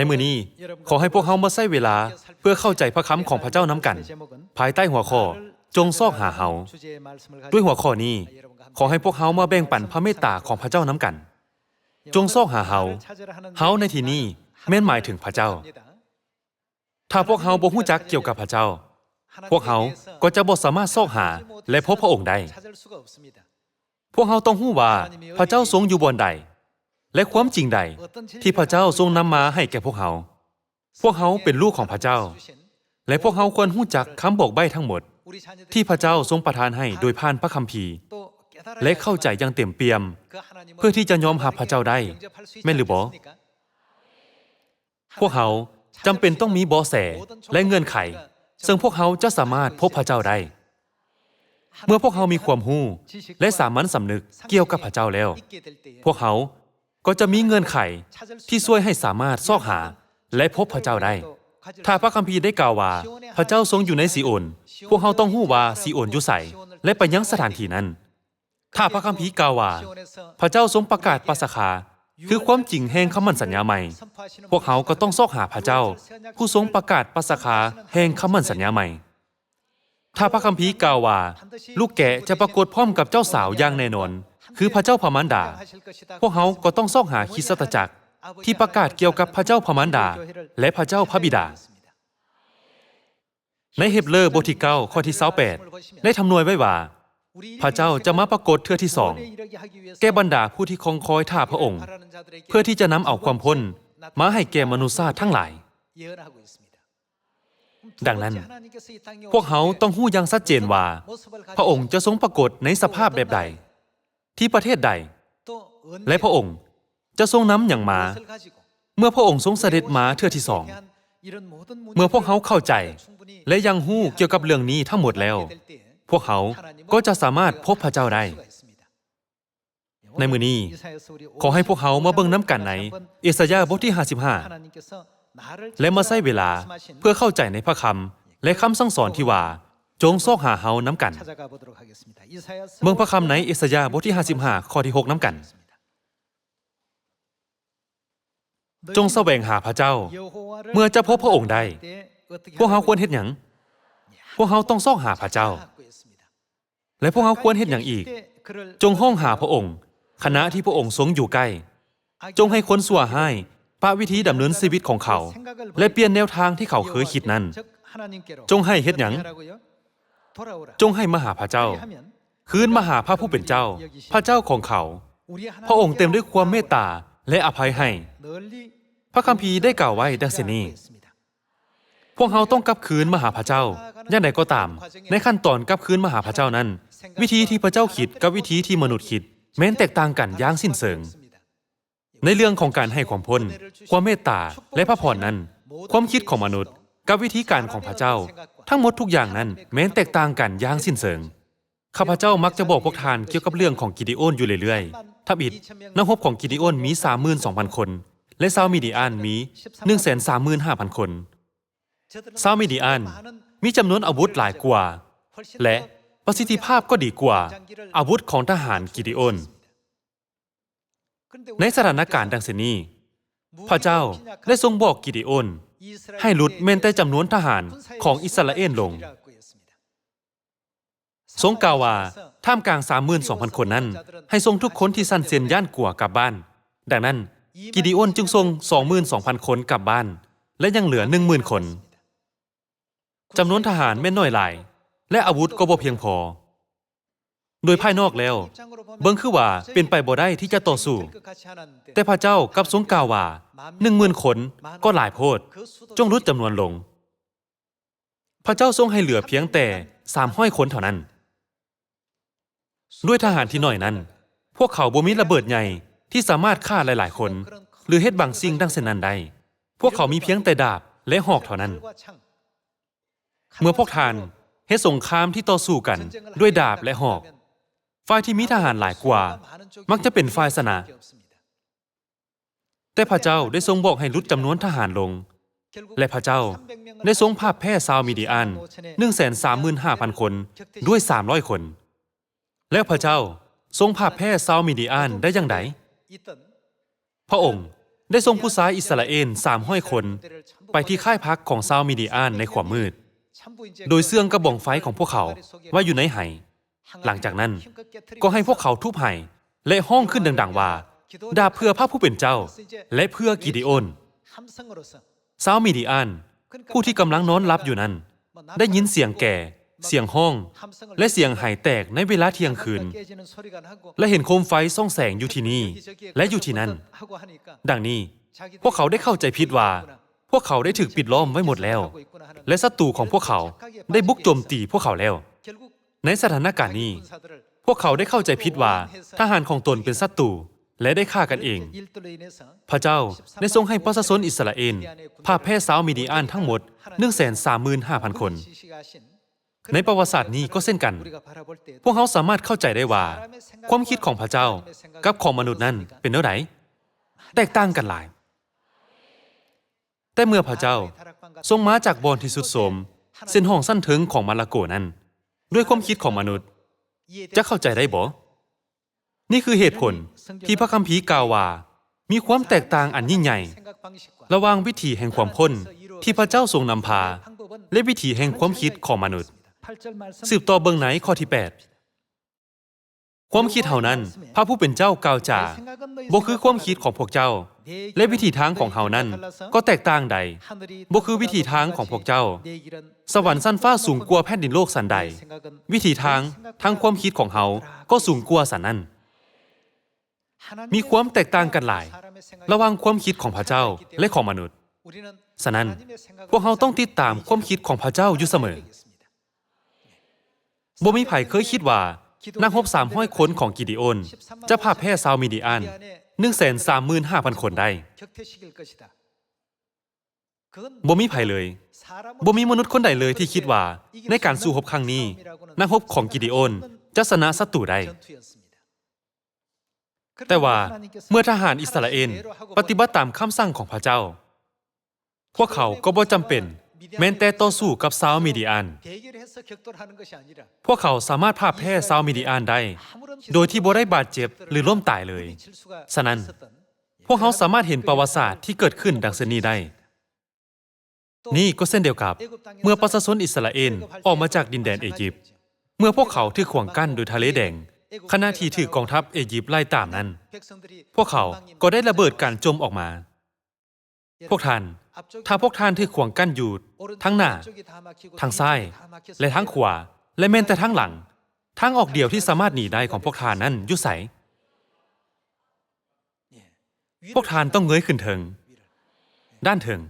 ໃນມື້ນີ້, ຂໍໃຫ້ພວກເຮົາມາໃຊ້ເວລາເພື່ອເຂົ້າໃຈພະຄຳຂອງພະເຈົ້ານຳກັນ, ພາຍໃຕ້ຫົວຂໍ້ ຈົ່ງຊອກຫາເຮົາ. ດ້ວຍຫົວຂໍ້ນີ້, ຂໍໃຫ້ພວກເຮົາມາແບ່ງປັນພະເມດຕາຂອງພະເຈົ້ານຳກັນ. ຈົ່ງຊອກຫາເຮົາ. ເຮົາໃນທີ່ນີ້ແມ່ນໝາຍເຖິງພະເຈົ້າ. ຖ້າພວກເຮົາບໍ່ຮູ້ຈັກກ່ຽວກັບພະເຈົ້າ, ພວກເຮົາກໍຈະບໍ່ສາມາດຊອກຫາ ແລະ ພົບພະອົງໄດ້. ພວກເຮົາຕ້ອງຮູ້ວ່າພະເຈົ້າຊົງຢູ່ບ່ອນໃດ ແລະ ຄວາມຈິງໃດທີ່ພະເຈົ້າຊົງນຳມາໃຫ້ແກ່ພວກເຮົາ. ພວກເຮົາເປັນລູກຂອງພະເຈົ້າ ແລະ ພວກເຮົາຄວນຮູ້ຈັກຄຳບອກໃບ້ທັງໝົດທີ່ພະເຈົ້າຊົງປະທານໃຫ້ໂດຍຜ່ານພະຄຳພີ ແລະ ເຂົ້າໃຈຢ່າງເຕັມປ່ຽມ ເພື່ອທີ່ຈະຍອມຮັບພະເຈົ້າໄດ້, ແມ່ນຫຼືບໍ່? ພວກເຮົາຈຳເປັນຕ້ອງມີເບາະແສ ແລະ ເງື່ອນໄຂ ເຊິ່ງພວກເຮົາຈະສາມາດພົບພະເຈົ້າໄດ້. ເມື່ອພວກເຮົາມີຄວາມຮູ້ ແລະ ສາມັນສຳນຶກກ່ຽວກັບພະເຈົ້າແລ້ວ, ພວກເຮົາກໍຈະມີເງື່ອນໄຂທີ່ຊ່ວຍໃຫ້ສາມາດຊອກຫາ ແລະ ພົບພະເຈົ້າໄດ້. ຖ້າພະຄຳພີໄດ້ກ່າວວ່າ ພະເຈົ້າຊົງຢູ່ໃນຊີໂອນ, ພວກເຮົາຕ້ອງຮູ້ວ່າຊີໂອນຢູ່ໃສ ແລະ ໄປຍັງສະຖານທີ່ນັ້ນ. ຖ້າພະຄຳພີກ່າວວ່າ ພະເຈົ້າຊົງປະກາດປັດສະຄາ ຄືຄວາມຈິງແຫ່ງຄຳໝັ້ນສັນຍາໃໝ່, ພວກເຮົາກໍຕ້ອງຊອກຫາພະເຈົ້າ ຜູ້ຊົງປະກາດປັດສະຄາແຫ່ງຄຳໝັ້ນສັນຍາໃໝ່. ຖ້າພະຄຳພີກ່າວວ່າ ລູກແກະຈະປາກົດພ້ອມກັບເຈົ້າສາວຢ່າງແນ່ນອນ, ຄືພະເຈົ້າພະມານດາ, ພວກເຮົາກໍຕ້ອງຊອກຫາຄຣິສຕະຈັກທີ່ປະກາດກ່ຽວກັບພະເຈົ້າພະມານດາ ແລະ ພະເຈົ້າພະບິດາ. ໃນເຮັບເຣີບົດທີເກົ້າ ຂໍ້ທີຊາວແປດ ໄດ້ທຳນວາຍໄວ້ວ່າ ພະເຈົ້າຈະມາປາກົດເທື່ອທີສອງ ແກ່ບັນດາຜູ້ທີ່ຄອງຄອຍຖ້າພະອົງ, ເພື່ອທີ່ຈະນຳເອົາຄວາມພົ້ນມາໃຫ້ແກ່ມະນຸດຊາດທັງຫຼາຍ. ດັ່ງນັ້ນ, ພວກເຮົາຕ້ອງຮູ້ຢ່າງຊັດເຈນວ່າ ພະອົງຈະຊົງປາກົດໃນສະພາບແບບໃດ, ທີ່ປະເທດໃດ ແລະ ພະອົງຈະຊົງນຳຫຍັງມາ ເມື່ອພະອົງຊົງສະເດັດມາເທື່ອທີສອງ. ເມື່ອພວກເຮົາເຂົ້າໃຈ ແລະ ຍັງຮູ້ກ່ຽວກັບເລື່ອງນີ້ທັງໝົດແລ້ວ, ພວກເຮົາກໍຈະສາມາດພົບພະເຈົ້າໄດ້. ໃນມື້ນີ້, ຂໍໃຫ້ພວກເຮົາມາເບິ່ງນຳກັນໃນເອສາຍາບົດທີຫ້າສິບຫ້າ ແລະ ມາໃຊ້ເວລາເພື່ອເຂົ້າໃຈໃນພະຄຳ ແລະ ຄຳສັ່ງສອນທີ່ວ່າ ຈົ່ງຊອກຫາເຮົານຳກັນ. ເບິ່ງພະຄຳໃນເອສາຍາບົດທີຫ້າສິບຫ້າ ຂໍ້ທີຫົກນຳກັນ. ຈົ່ງສະແຫວງຫາພະເຈົ້າ ເມື່ອຈະພົບພະອົງໄດ້. ພວກເຮົາຄວນເຮັດຫຍັງ? ພວກເຮົາຕ້ອງຊອກຫາພະເຈົ້າ. ແລະ ພວກເຮົາຄວນເຮັດຫຍັງອີກ? ຈົ່ງຮ້ອງຫາພະອົງ ຂະນະທີ່ພະອົງຊົງຢູ່ໃກ້. ຈົ່ງໃຫ້ຄົນຊົ່ວຮ້າຍປະວິທີດຳເນີນຊີວິດຂອງເຂົາ ແລະ ປ່ຽນແນວທາງທີ່ເຂົາເຄີຍຄິດນັ້ນ. ຈົ່ງໃຫ້ເຮັດຫຍັງ? ຈົ່ງໃຫ້ມາຫາພະເຈົ້າ, ຄືນມາຫາພະຜູ້ເປັນເຈົ້າ, ພະເຈົ້າຂອງເຂົາ. ພະອົງເຕັມດ້ວຍຄວາມເມດຕາ ແລະ ອະໄພໃຫ້. ພະຄຳພີໄດ້ກ່າວໄວ້ດັ່ງເຊັ່ນນີ້. ພວກເຮົາຕ້ອງກັບຄືນມາຫາພະເຈົ້າ. ຢ່າງໃດກໍຕາມ, ໃນຂັ້ນຕອນກັບຄືນມາຫາພະເຈົ້ານັ້ນ, ວິທີທີ່ພະເຈົ້າຄິດກັບວິທີທີ່ມະນຸດຄິດ ແມ່ນແຕກຕ່າງກັນຢ່າງສິ້ນເຊີງ. ໃນເລື່ອງຂອງການໃຫ້ຄວາມພົ້ນ, ຄວາມເມດຕາ ແລະ ພະພອນນັ້ນ, ຄວາມຄິດຂອງມະນຸດກັບວິທີການຂອງພະເຈົ້າ, ທັງໝົດທຸກຢ່າງນັ້ນແມ່ນແຕກຕ່າງກັນຢ່າງສິ້ນເຊີງ. ຂ້າພະເຈົ້າມັກຈະບອກພວກທ່ານກ່ຽວກັບເລື່ອງຂອງກິດດີໂອນຢູ່ເລື້ອຍໆ. ທຳອິດ, ນັກຮົບຂອງກິດດີໂອນມີສາມໝື່ນສອງພັນຄົນ ແລະ ຊາວມິດຍານມີໜຶ່ງແສນສາມໝື່ນຫ້າພັນຄົນ. ຊາວມິດຍານມີຈຳນວນອາວຸດຫຼາຍກວ່າ ແລະ ປະສິດທິພາບກໍດີກວ່າອາວຸດຂອງທະຫານກິດດີໂອນ. ໃນສະຖານະການດັ່ງເຊັ່ນນີ້, ພະເຈົ້າໄດ້ຊົງບອກກິດດີໂອນໃຫ້ຫຼຸດແມ່ນແຕ່ຈຳນວນທະຫານຂອງອິດສະຣາເອນລົງ. ຊົງກ່າວວ່າ, ທ່າມກາງສາມໝື່ນສອງພັນຄົນນັ້ນ, ໃຫ້ສົ່ງທຸກຄົນທີ່ສັນເຊັນຢ້ານກົວກັບບ້ານ. ດັ່ງນັ້ນ, ກິດດີໂອນຈຶ່ງສົ່ງສອງໝື່ນສອງພັນຄົນກັບບ້ານ ແລະ ຍັງເຫຼືອໜຶ່ງໝື່ນຄົນ. ຈຳນວນທະຫານແມ່ນໜ້ອຍຫຼາຍ ແລະ ອາວຸດກໍບໍ່ພຽງພໍ. ໂດຍພາຍນອກແລ້ວ, ເບິ່ງຄືວ່າເປັນໄປບໍ່ໄດ້ທີ່ຈະຕໍ່ສູ້. ແຕ່ພະເຈົ້າກັບຊົງກ່າວວ່າ, ໜຶ່ງໝື່ນຄົນກໍຫຼາຍໂພດ, ຈົ່ງຫຼຸດຈຳນວນລົງ. ພະເຈົ້າຊົງໃຫ້ເຫຼືອພຽງແຕ່ສາມຮ້ອຍຄົນເທົ່ານັ້ນ. ດ້ວຍທະຫານທີ່ໜ້ອຍນັ້ນ, ພວກເຂົາບໍ່ມີລະເບີດໃຫຍ່ທີ່ສາມາດຂ້າຫຼາຍໆຄົນ ຫຼື ເຮັດບາງສິ່ງດັ່ງເຊັ່ນນັ້ນໄດ້. ພວກເຂົາມີພຽງແຕ່ດາບ ແລະ ຫອກເທົ່ານັ້ນ. ເມື່ອພວກທ່ານເຮັດສົງຄາມທີ່ຕໍ່ສູ້ກັນດ້ວຍດາບ ແລະ ຫອກ, ຝ່າຍທີ່ມີທະຫານຫຼາຍກວ່າມັກຈະເປັນຝ່າຍຊະນະ. ແຕ່ພະເຈົ້າໄດ້ຊົງບອກໃຫ້ຫຼຸດຈຳນວນທະຫານລົງ, ແລະ ພະເຈົ້າໄດ້ຊົງພາບແພ້ຊາວມິດຍານໜຶ່ງແສນສາມໝື່ນຫ້າພັນຄົນດ້ວຍສາມຮ້ອຍຄົນ. ແລ້ວພະເຈົ້າຊົງພາບແພ້ຊາວມິດຍານໄດ້ຢ່າງໃດ? ພະອົງ ໄດ້ສົ່ງຜູ້ຊາຍອິດສະຣາເອນສາມຮ້ອຍຄົນ ໄປທີ່ຄ້າຍຜັກຂອງຊາວມິດຍານໃນຂວາມມືດ, ໂດຍເຊື່ອງກັບບ້ອງໄຟຂອງພວກເຂົາໄວ້ຢູ່ໃນໄຫ. ຫຼັງຈາກນັ້ນ ກໍໃຫ້ພວກເຂົາທຸບໄຫ ແລະ ຮ້ອງຂຶ້ນດັງໆວ່າ, ດາບເພື່ອພະຜູ້ເປັນເຈົ້າ ແລະ ເພື່ອກີດີໂອນ. ຊາວມິດຍານ ຜູ້ທີ່ກຳລັງນອນຫຼັບຢູ່ນັ້ນ ໄດ້ຍິນສຽງແກ, ສຽງຮ້ອງ ແລະ ສຽງໄຫແຕກໃນເວລາທ່ຽງຄືນ ແລະ ເຫັນໂຄມໄຟສ່ອງແສງຢູ່ທີ່ນີ້ ແລະ ຢູ່ທີ່ນັ້ນ. ດັ່ງນີ້, ພວກເຂົາໄດ້ເຂົ້າໃຈຜິດວ່າ ພວກເຂົາໄດ້ຖືກປິດລ້ອມໄວ້ໝົດແລ້ວ ແລະ ສັດຕູຂອງພວກເຂົາໄດ້ບຸກໂຈມຕີພວກເຂົາແລ້ວ. ໃນສະຖານະການນີ້, ພວກເຂົາໄດ້ເຂົ້າໃຈຜິດວ່າທະຫານຂອງຕົນເປັນສັດຕູ ແລະ ໄດ້ຂ້າກັນເອງ. ພະເຈົ້າໄດ້ຊົງໃຫ້ປະຊາຊົນອິດສະຣາເອນພ່າຍແພ້ຊາວມິດຍານທັງໝົດ ໜຶ່ງແສນສາມໝື່ນຫ້າພັນຄົນ. ໃນປະຫວັດສາດນີ້ກໍເຊັ່ນກັນ, ພວກເຮົາສາມາດເຂົ້າໃຈໄດ້ວ່າຄວາມຄິດຂອງພະເຈົ້າກັບຂອງມະນຸດນັ້ນເປັນແນວໃດ? ແຕກຕ່າງກັນຫຼາຍ. ແຕ່ເມື່ອພະເຈົ້າຊົງມາຈາກບ່ອນທີ່ຊຸດໂຊມ, ເຊັ່ນຫ້ອງຊັ້ນເທິງຂອງມາລາໂກນັ້ນ, ດ້ວຍຄວາມຄິດຂອງມະນຸດ, ຈະເຂົ້າໃຈໄດ້ບໍ່? ນີ້ຄືເຫດຜົນທີ່ພະຄຳພີກ່າວວ່າ ມີຄວາມແຕກຕ່າງອັນຍິ່ງໃຫຍ່ລະຫວ່າງວິຖີແຫ່ງຄວາມຄົ້ນທີ່ພະເຈົ້າຊົງນຳພາ ແລະ ວິຖີແຫ່ງຄວາມຄິດຂອງມະນຸດ. ສືບຕໍ່ເບິ່ງໃນຂໍ້ທີແປດ. ຄວາມຄິດເຮົານັ້ນ, ພະຜູ້ເປັນເຈົ້າກ່າວຈາ, ບໍ່ຄືຄວາມຄິດຂອງພວກເຈົ້າ ແລະ ວິຖີທາງຂອງເຮົານັ້ນກໍແຕກຕ່າງໃດ, ບໍ່ຄືວິຖີທາງຂອງພວກເຈົ້າ. ສະຫວັນຊັ້ນຟ້າສູງກວ່າແຜ່ນດິນໂລກສັນໃດ, ວິຖີທາງ, ທັງຄວາມຄິດຂອງເຮົາກໍສູງກວ່າສັນນັ້ນ. ມີຄວາມແຕກຕ່າງກັນຫຼາຍລະຫວ່າງຄວາມຄິດຂອງພະເຈົ້າ ແລະ ຂອງມະນຸດ. ສະນັ້ນ, ພວກເຮົາຕ້ອງຕິດຕາມຄວາມຄິດຂອງພະເຈົ້າຢູ່ສະເໝີ. ບໍ່ມີໃຜເຄີຍຄິດວ່ານັກຮົບສາມຮ້ອຍຄົນຂອງກີດີໂອນຈະພ່າຍແພ້ຊາວມິດຍານ ໜຶ່ງແສນສາມໝື່ນຫ້າພັນຄົນໄດ້. ບໍ່ມີໃຜເລີຍ, ບໍ່ມີມະນຸດຄົນໃດເລີຍທີ່ຄິດວ່າໃນການສູ້ຮົບຄັ້ງນີ້, ນັກຮົບຂອງກີດີໂອນຈະຊະນະສັດຕູໄດ້. ແຕ່ວ່າເມື່ອທະຫານອິດສະຣາເອນປະຕິບັດຕາມຄຳສັ່ງຂອງພະເຈົ້າ, ພວກເຂົາກໍບໍ່ຈຳເປັນແມ່ນແຕ່ຕໍ່ສູ້ກັບຊາວມິດຍານ. ພວກເຂົາສາມາດພ່າຍແພ້ຊາວມິດຍານໄດ້ໂດຍທີ່ບໍ່ໄດ້ບາດເຈັບ ຫຼື ລົ້ມຕາຍເລີຍ. ສະນັ້ນ, ພວກເຮົາສາມາດເຫັນປະຫວັດສາດທີ່ເກີດຂຶ້ນດັ່ງເຊັ່ນນີ້ໄດ້. ນີ້ກໍເຊັ່ນດຽວກັບເມື່ອປະຊາຊົນອິດສະຣາເອນອອກມາຈາກດິນແດນເອຢິບ, ເມື່ອພວກເຂົາຖືກຂວາງກັ້ນໂດຍທະເລແດງ, ຂະນະທີ່ຖືກກອງທັບເອຢິບໄລ່ຕາມນັ້ນ, ພວກເຂົາກໍໄດ້ລະເບີດການຈົ່ມອອກມາ. ພວກທ່ານ, ຖ້າພວກທ່ານຖືກຂວາງກັ້ນຢູ່ທາງໜ້າ, ທາງຊ້າຍ ແລະ ທາງຂວາ, ແລະ ແມ່ນແຕ່ທາງຫຼັງ, ທາງອອກດຽວທີ່ສາມາດໜີໄດ້ຂອງພວກທ່ານນັ້ນຢູ່ໃສ? ພວກທ່ານຕ້ອງເງີຍຂຶ້ນເທິງ, ດ້ານເທິງ.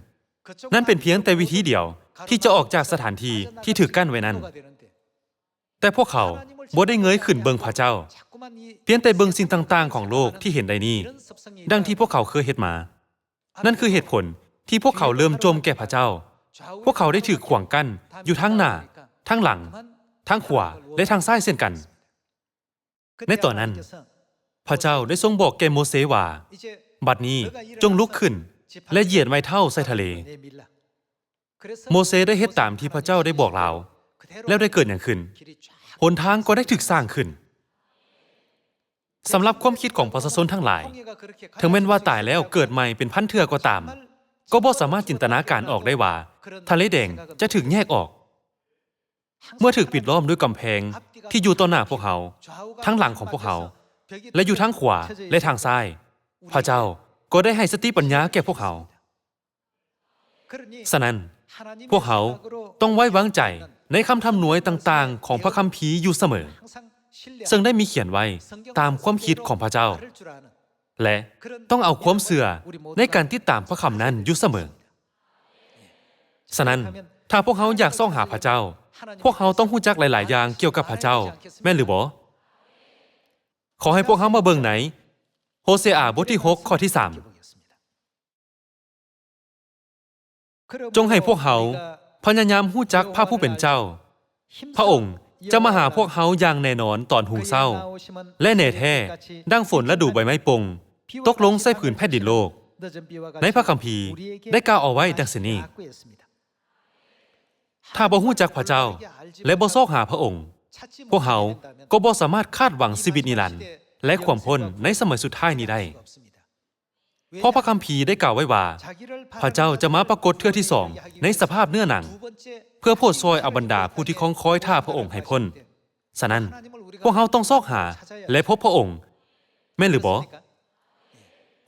ນັ້ນເປັນພຽງແຕ່ວິທີດຽວທີ່ຈະອອກຈາກສະຖານທີ່ທີ່ຖືກກັ້ນໄວ້ນັ້ນ. ແຕ່ພວກເຂົາບໍ່ໄດ້ເງີຍຂຶ້ນເບິ່ງພະເຈົ້າ, ພຽງແຕ່ເບິ່ງສິ່ງຕ່າງໆຂອງໂລກທີ່ເຫັນໄດ້ນີ້, ດັ່ງທີ່ພວກເຂົາເຄີຍເຮັດມາ. ນັ້ນຄືເຫດຜົນທີ່ພວກເຂົາເລີ່ມຈົ່ມແກ່ພະເຈົ້າ. ພວກເຂົາໄດ້ຖືກຂວາງກັ້ນຢູ່ທາງໜ້າ, ທາງຫຼັງ, ທາງຂວາ ແລະ ທາງຊ້າຍເຊັ່ນກັນ. ໃນຕອນນັ້ນ, ພະເຈົ້າໄດ້ຊົງບອກແກ່ໂມເຊວ່າ, ບັດນີ້ຈົ່ງລຸກຂຶ້ນ ແລະ ຢຽດໄມ້ເທົ້າໃສ່ທະເລ. ໂມເຊໄດ້ເຮັດຕາມທີ່ພະເຈົ້າໄດ້ບອກລາວ. ແລ້ວໄດ້ເກີດຫຍັງຂຶ້ນ? ຫົນທາງກໍໄດ້ຖືກສ້າງຂຶ້ນ. ສຳລັບຄວາມຄິດຂອງປະຊາຊົນທັງຫຼາຍ, ເຖິງແມ່ນວ່າຕາຍແລ້ວເກີດໃໝ່ເປັນພັນເທື່ອກໍຕາມ, ກໍບໍ່ສາມາດຈິນຕະນາການອອກໄດ້ວ່າທະເລແດງຈະຖືກແຍກອອກ. ເມື່ອຖືກປິດລ້ອມດ້ວຍກຳແພງທີ່ຢູ່ຕໍ່ໜ້າພວກເຮົາ, ທາງຫຼັງຂອງພວກເຮົາ, ແລະ ຢູ່ທາງຂວາ ແລະ ທາງຊ້າຍ, ພະເຈົ້າກໍໄດ້ໃຫ້ສະຕິປັນຍາແກ່ພວກເຮົາ. ສະນັ້ນ, ພວກເຮົາຕ້ອງໄວ້ວາງໃຈໃນຄຳທຳນວຍຕ່າງໆຂອງພະຄຳພີຢູ່ສະເໝີ, ເຊິ່ງໄດ້ມີຂຽນໄວ້ຕາມຄວາມຄິດຂອງພະເຈົ້າ. ແລະ ຕ້ອງເອົາຄວາມເຊື່ອໃນການຕິດຕາມພະຄຳນັ້ນຢູ່ສະເໝີ. ສະນັ້ນ, ຖ້າພວກເຮົາຢາກຊອກຫາພະເຈົ້າ, ພວກເຮົາຕ້ອງຮູ້ຈັກຫຼາຍໆຢ່າງກ່ຽວກັບພະເຈົ້າ, ແມ່ນຫຼືບໍ່? ຂໍໃຫ້ພວກເຮົາມາເບິ່ງໃນໂຮເຊອາ ບົດທີຫົກ ຂໍ້ທີສາມ. ຈົ່ງໃຫ້ພວກເຮົາພະຍາຍາມຮູ້ຈັກພະຜູ້ເປັນເຈົ້າ. ພະອົງຈະມາຫາພວກເຮົາຢ່າງແນ່ນອນຕອນຮຸ່ງເຊົ້າ ແລະ ແນ່ແທ້ ດັ່ງຝົນລະດູໃບໄມ້ປົ່ງຕົກລົງໃສ່ຜືນແຜ່ນດິນໂລກ. ໃນພະຄຳພີໄດ້ກ່າວເອົາໄວ້ດັ່ງເຊັ່ນນີ້, ຖ້າບໍ່ຮູ້ຈັກພະເຈົ້າ ແລະ ບໍ່ຊອກຫາພະອົງ, ພວກເຮົາກໍບໍ່ສາມາດຄາດຫວັງຊີວິດນິລັນ ແລະ ຄວາມພົ້ນໃນສະໄໝສຸດທ້າຍນີ້ໄດ້. ເພາະພະຄຳພີໄດ້ກ່າວໄວ້ວ່າ ພະເຈົ້າຈະມາປາກົດເທື່ອທີສອງໃນສະພາບເນື້ອໜັງ ເພື່ອໂຜດຊ່ອຍເອົາບັນດາຜູ້ທີ່ຄອງຄອຍຖ້າພະອົງໃຫ້ພົ້ນ. ສະນັ້ນ, ພວກເຮົາຕ້ອງຊອກຫາ ແລະ ພົບພະອົງ, ແມ່ນຫຼືບໍ່?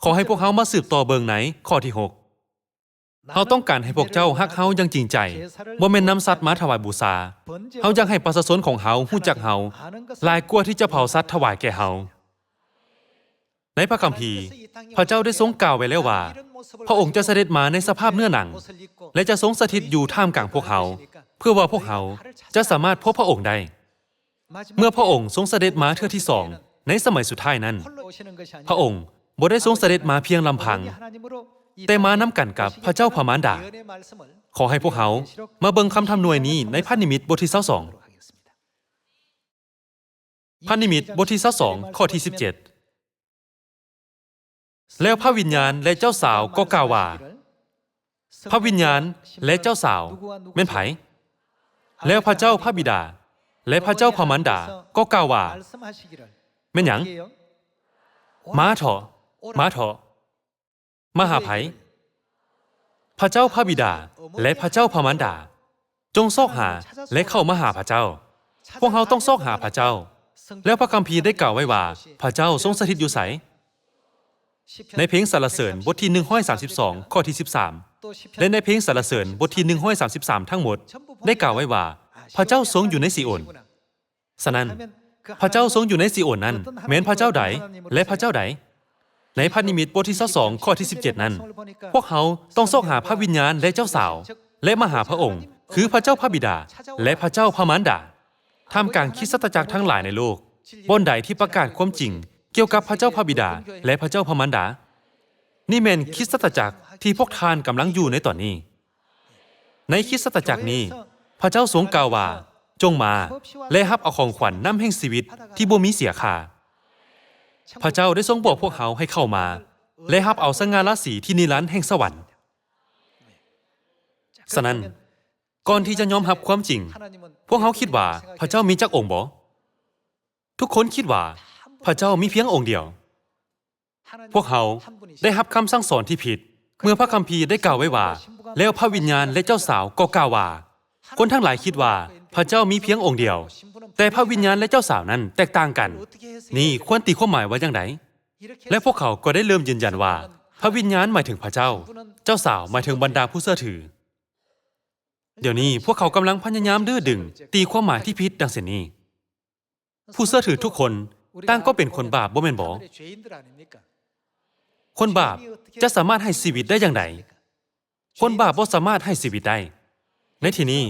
ຂໍໃຫ້ພວກເຮົາມາສືບຕໍ່ເບິ່ງໃນຂໍ້ທີຫົກ. ເຮົາຕ້ອງການໃຫ້ພວກເຈົ້າຮັກເຮົາຢ່າງຈິງໃຈ, ບໍ່ແມ່ນນຳສັດມາຖວາຍບູຊາ. ເຮົາຢາກໃຫ້ປະຊາຊົນຂອງເຮົາຮູ້ຈັກເຮົາ ຫຼາຍກວ່າທີ່ຈະເຜົາສັດຖວາຍແກ່ເຮົາ. ໃນພະຄຳພີ, ພະເຈົ້າໄດ້ຊົງກ່າວໄວ້ແລ້ວວ່າ ພະອົງຈະສະເດັດມາໃນສະພາບເນື້ອໜັງ ແລະ ຈະຊົງສະຖິດຢູ່ທ່າມກາງພວກເຮົາ, ເພື່ອວ່າພວກເຮົາຈະສາມາດພົບພະອົງໄດ້. ເມື່ອພະອົງຊົງສະເດັດມາເທື່ອທີສອງໃນສະໄໝສຸດທ້າຍນັ້ນ, ພະອົງບໍ່ໄດ້ຊົງສະເດັດມາພຽງລຳພັງ, ແຕ່ມານຳກັນກັບພະເຈົ້າພະມານດາ. ຂໍໃຫ້ພວກເຮົາມາເບິ່ງຄຳທຳນວຍນີ້ໃນພະນິມິດບົດທີຊາວສອງ. ພະນິມິດບົດທີຊາວສອງ ຂໍ້ທີສິບເຈັດ. ແລ້ວພະວິນຍານ ແລະ ເຈົ້າສາວກໍກ່າວວ່າ, ພະວິນຍານ ແລະ ເຈົ້າສາວ ແມ່ນໃຜ? ແລ້ວພະເຈົ້າພະບິດາ ແລະ ພະເຈົ້າພະມານດາກໍກ່າວວ່າ, ແມ່ນຫຍັງ? ມາເຖາະ, ມາເຖາະ. ມາຫາໃຜ? ພະເຈົ້າພະບິດາ ແລະ ພະເຈົ້າພະມານດາ. ຈົ່ງຊອກຫາ ແລະ ເຂົ້າມາຫາພະເຈົ້າ. ພວກເຮົາຕ້ອງຊອກຫາພະເຈົ້າ. ແລ້ວພະຄຳພີໄດ້ກ່າວໄວ້ວ່າ ພະເຈົ້າຊົງສະຖິດຢູ່ໃສ? ໃນເພງສັນລະເສີນບົດທີໜຶ່ງຮ້ອຍສາມສິບສອງ ຂໍ້ທີສິບສາມ ແລະ ໃນເພງສັນລະເສີນບົດທີໜຶ່ງຮ້ອຍສາມສິບສາມທັງໝົດ ໄດ້ກ່າວໄວ້ວ່າ ພະເຈົ້າຊົງຢູ່ໃນຊີໂອນ. ສະນັ້ນ, ພະເຈົ້າຊົງຢູ່ໃນຊີໂອນນັ້ນ ແມ່ນພະເຈົ້າໃດ ແລະ ພະເຈົ້າໃດ? ໃນພະນິມິດບົດທີຊາວສອງ ຂໍ້ທີສິບເຈັດນັ້ນ, ພວກເຮົາຕ້ອງຊອກຫາພະວິນຍານ ແລະ ເຈົ້າສາວ, ແລະ ມາຫາພະອົງ, ຄືພະເຈົ້າພະບິດາ ແລະ ພະເຈົ້າພະມານດາ. ທ່າມກາງຄຣິສຕະຈັກທັງຫຼາຍໃນໂລກ, ບ່ອນໃດທີ່ປະກາດຄວາມຈິງກ່ຽວກັບພະເຈົ້າພະບິດາ ແລະ ພະເຈົ້າພະມານດາ? ນີ້ແມ່ນຄຣິສຕະຈັກທີ່ພວກທ່ານກຳລັງຢູ່ໃນຕອນນີ້. ໃນຄຣິສຕະຈັກນີ້, ພະເຈົ້າຊົງກ່າວວ່າ, ຈົ່ງມາ ແລະ ຮັບເອົາຂອງຂວັນນ້ຳແຫ່ງຊີວິດທີ່ບໍ່ມີເສຍຄ່າ. ພະເຈົ້າໄດ້ຊົງບອກພວກເຮົາໃຫ້ເຂົ້າມາ ແລະ ຮັບເອົາສະຫງ່າລາສີທີ່ນິລັນແຫ່ງສະຫວັນ. ສະນັ້ນ, ກ່ອນທີ່ຈະຍອມຮັບຄວາມຈິງ, ພວກເຮົາຄິດວ່າພະເຈົ້າມີຈັກອົງບໍ? ທຸກຄົນຄິດວ່າພະເຈົ້າມີພຽງອົງດຽວ. ພວກເຮົາໄດ້ຮັບຄຳສັ່ງສອນທີ່ຜິດ ເມື່ອພະຄຳພີໄດ້ກ່າວໄວ້ວ່າ, ແລ້ວພະວິນຍານ ແລະ ເຈົ້າສາວກໍກ່າວວ່າ. ຄົນທັງຫຼາຍຄິດວ່າພະເຈົ້າມີພຽງອົງດຽວ, ແຕ່ພະວິນຍານ ແລະ ເຈົ້າສາວນັ້ນແຕກຕ່າງກັນ. ນີ້ຄວນຕີຄວາມໝາຍວ່າຢ່າງໃດ? ແລະ ພວກເຂົາກໍໄດ້ເລີ່ມຢືນຢັນວ່າ ພະວິນຍານໝາຍເຖິງພະເຈົ້າ, ເຈົ້າສາວໝາຍເຖິງບັນດາຜູ້ເຊື່ອຖື. ດຽວນີ້ພວກເຂົາກຳລັງພະຍາຍາມດື້ດຶງ, ຕີຄວາມໝາຍທີ່ຜິດດັ່ງເຊັ່ນນີ້. ຜູ້ເຊື່ອຖືທຸກຄົນຕ່າງກໍເປັນຄົນບາບ, ບໍ່ແມ່ນບໍ? ຄົນບາບຈະສາມາດໃຫ້ຊີວິດໄດ້ຢ່າງໃດ? ຄົນບາບບໍ່ສາມາດໃຫ້ຊີວິດໄດ້. ໃນທີ່ນີ້,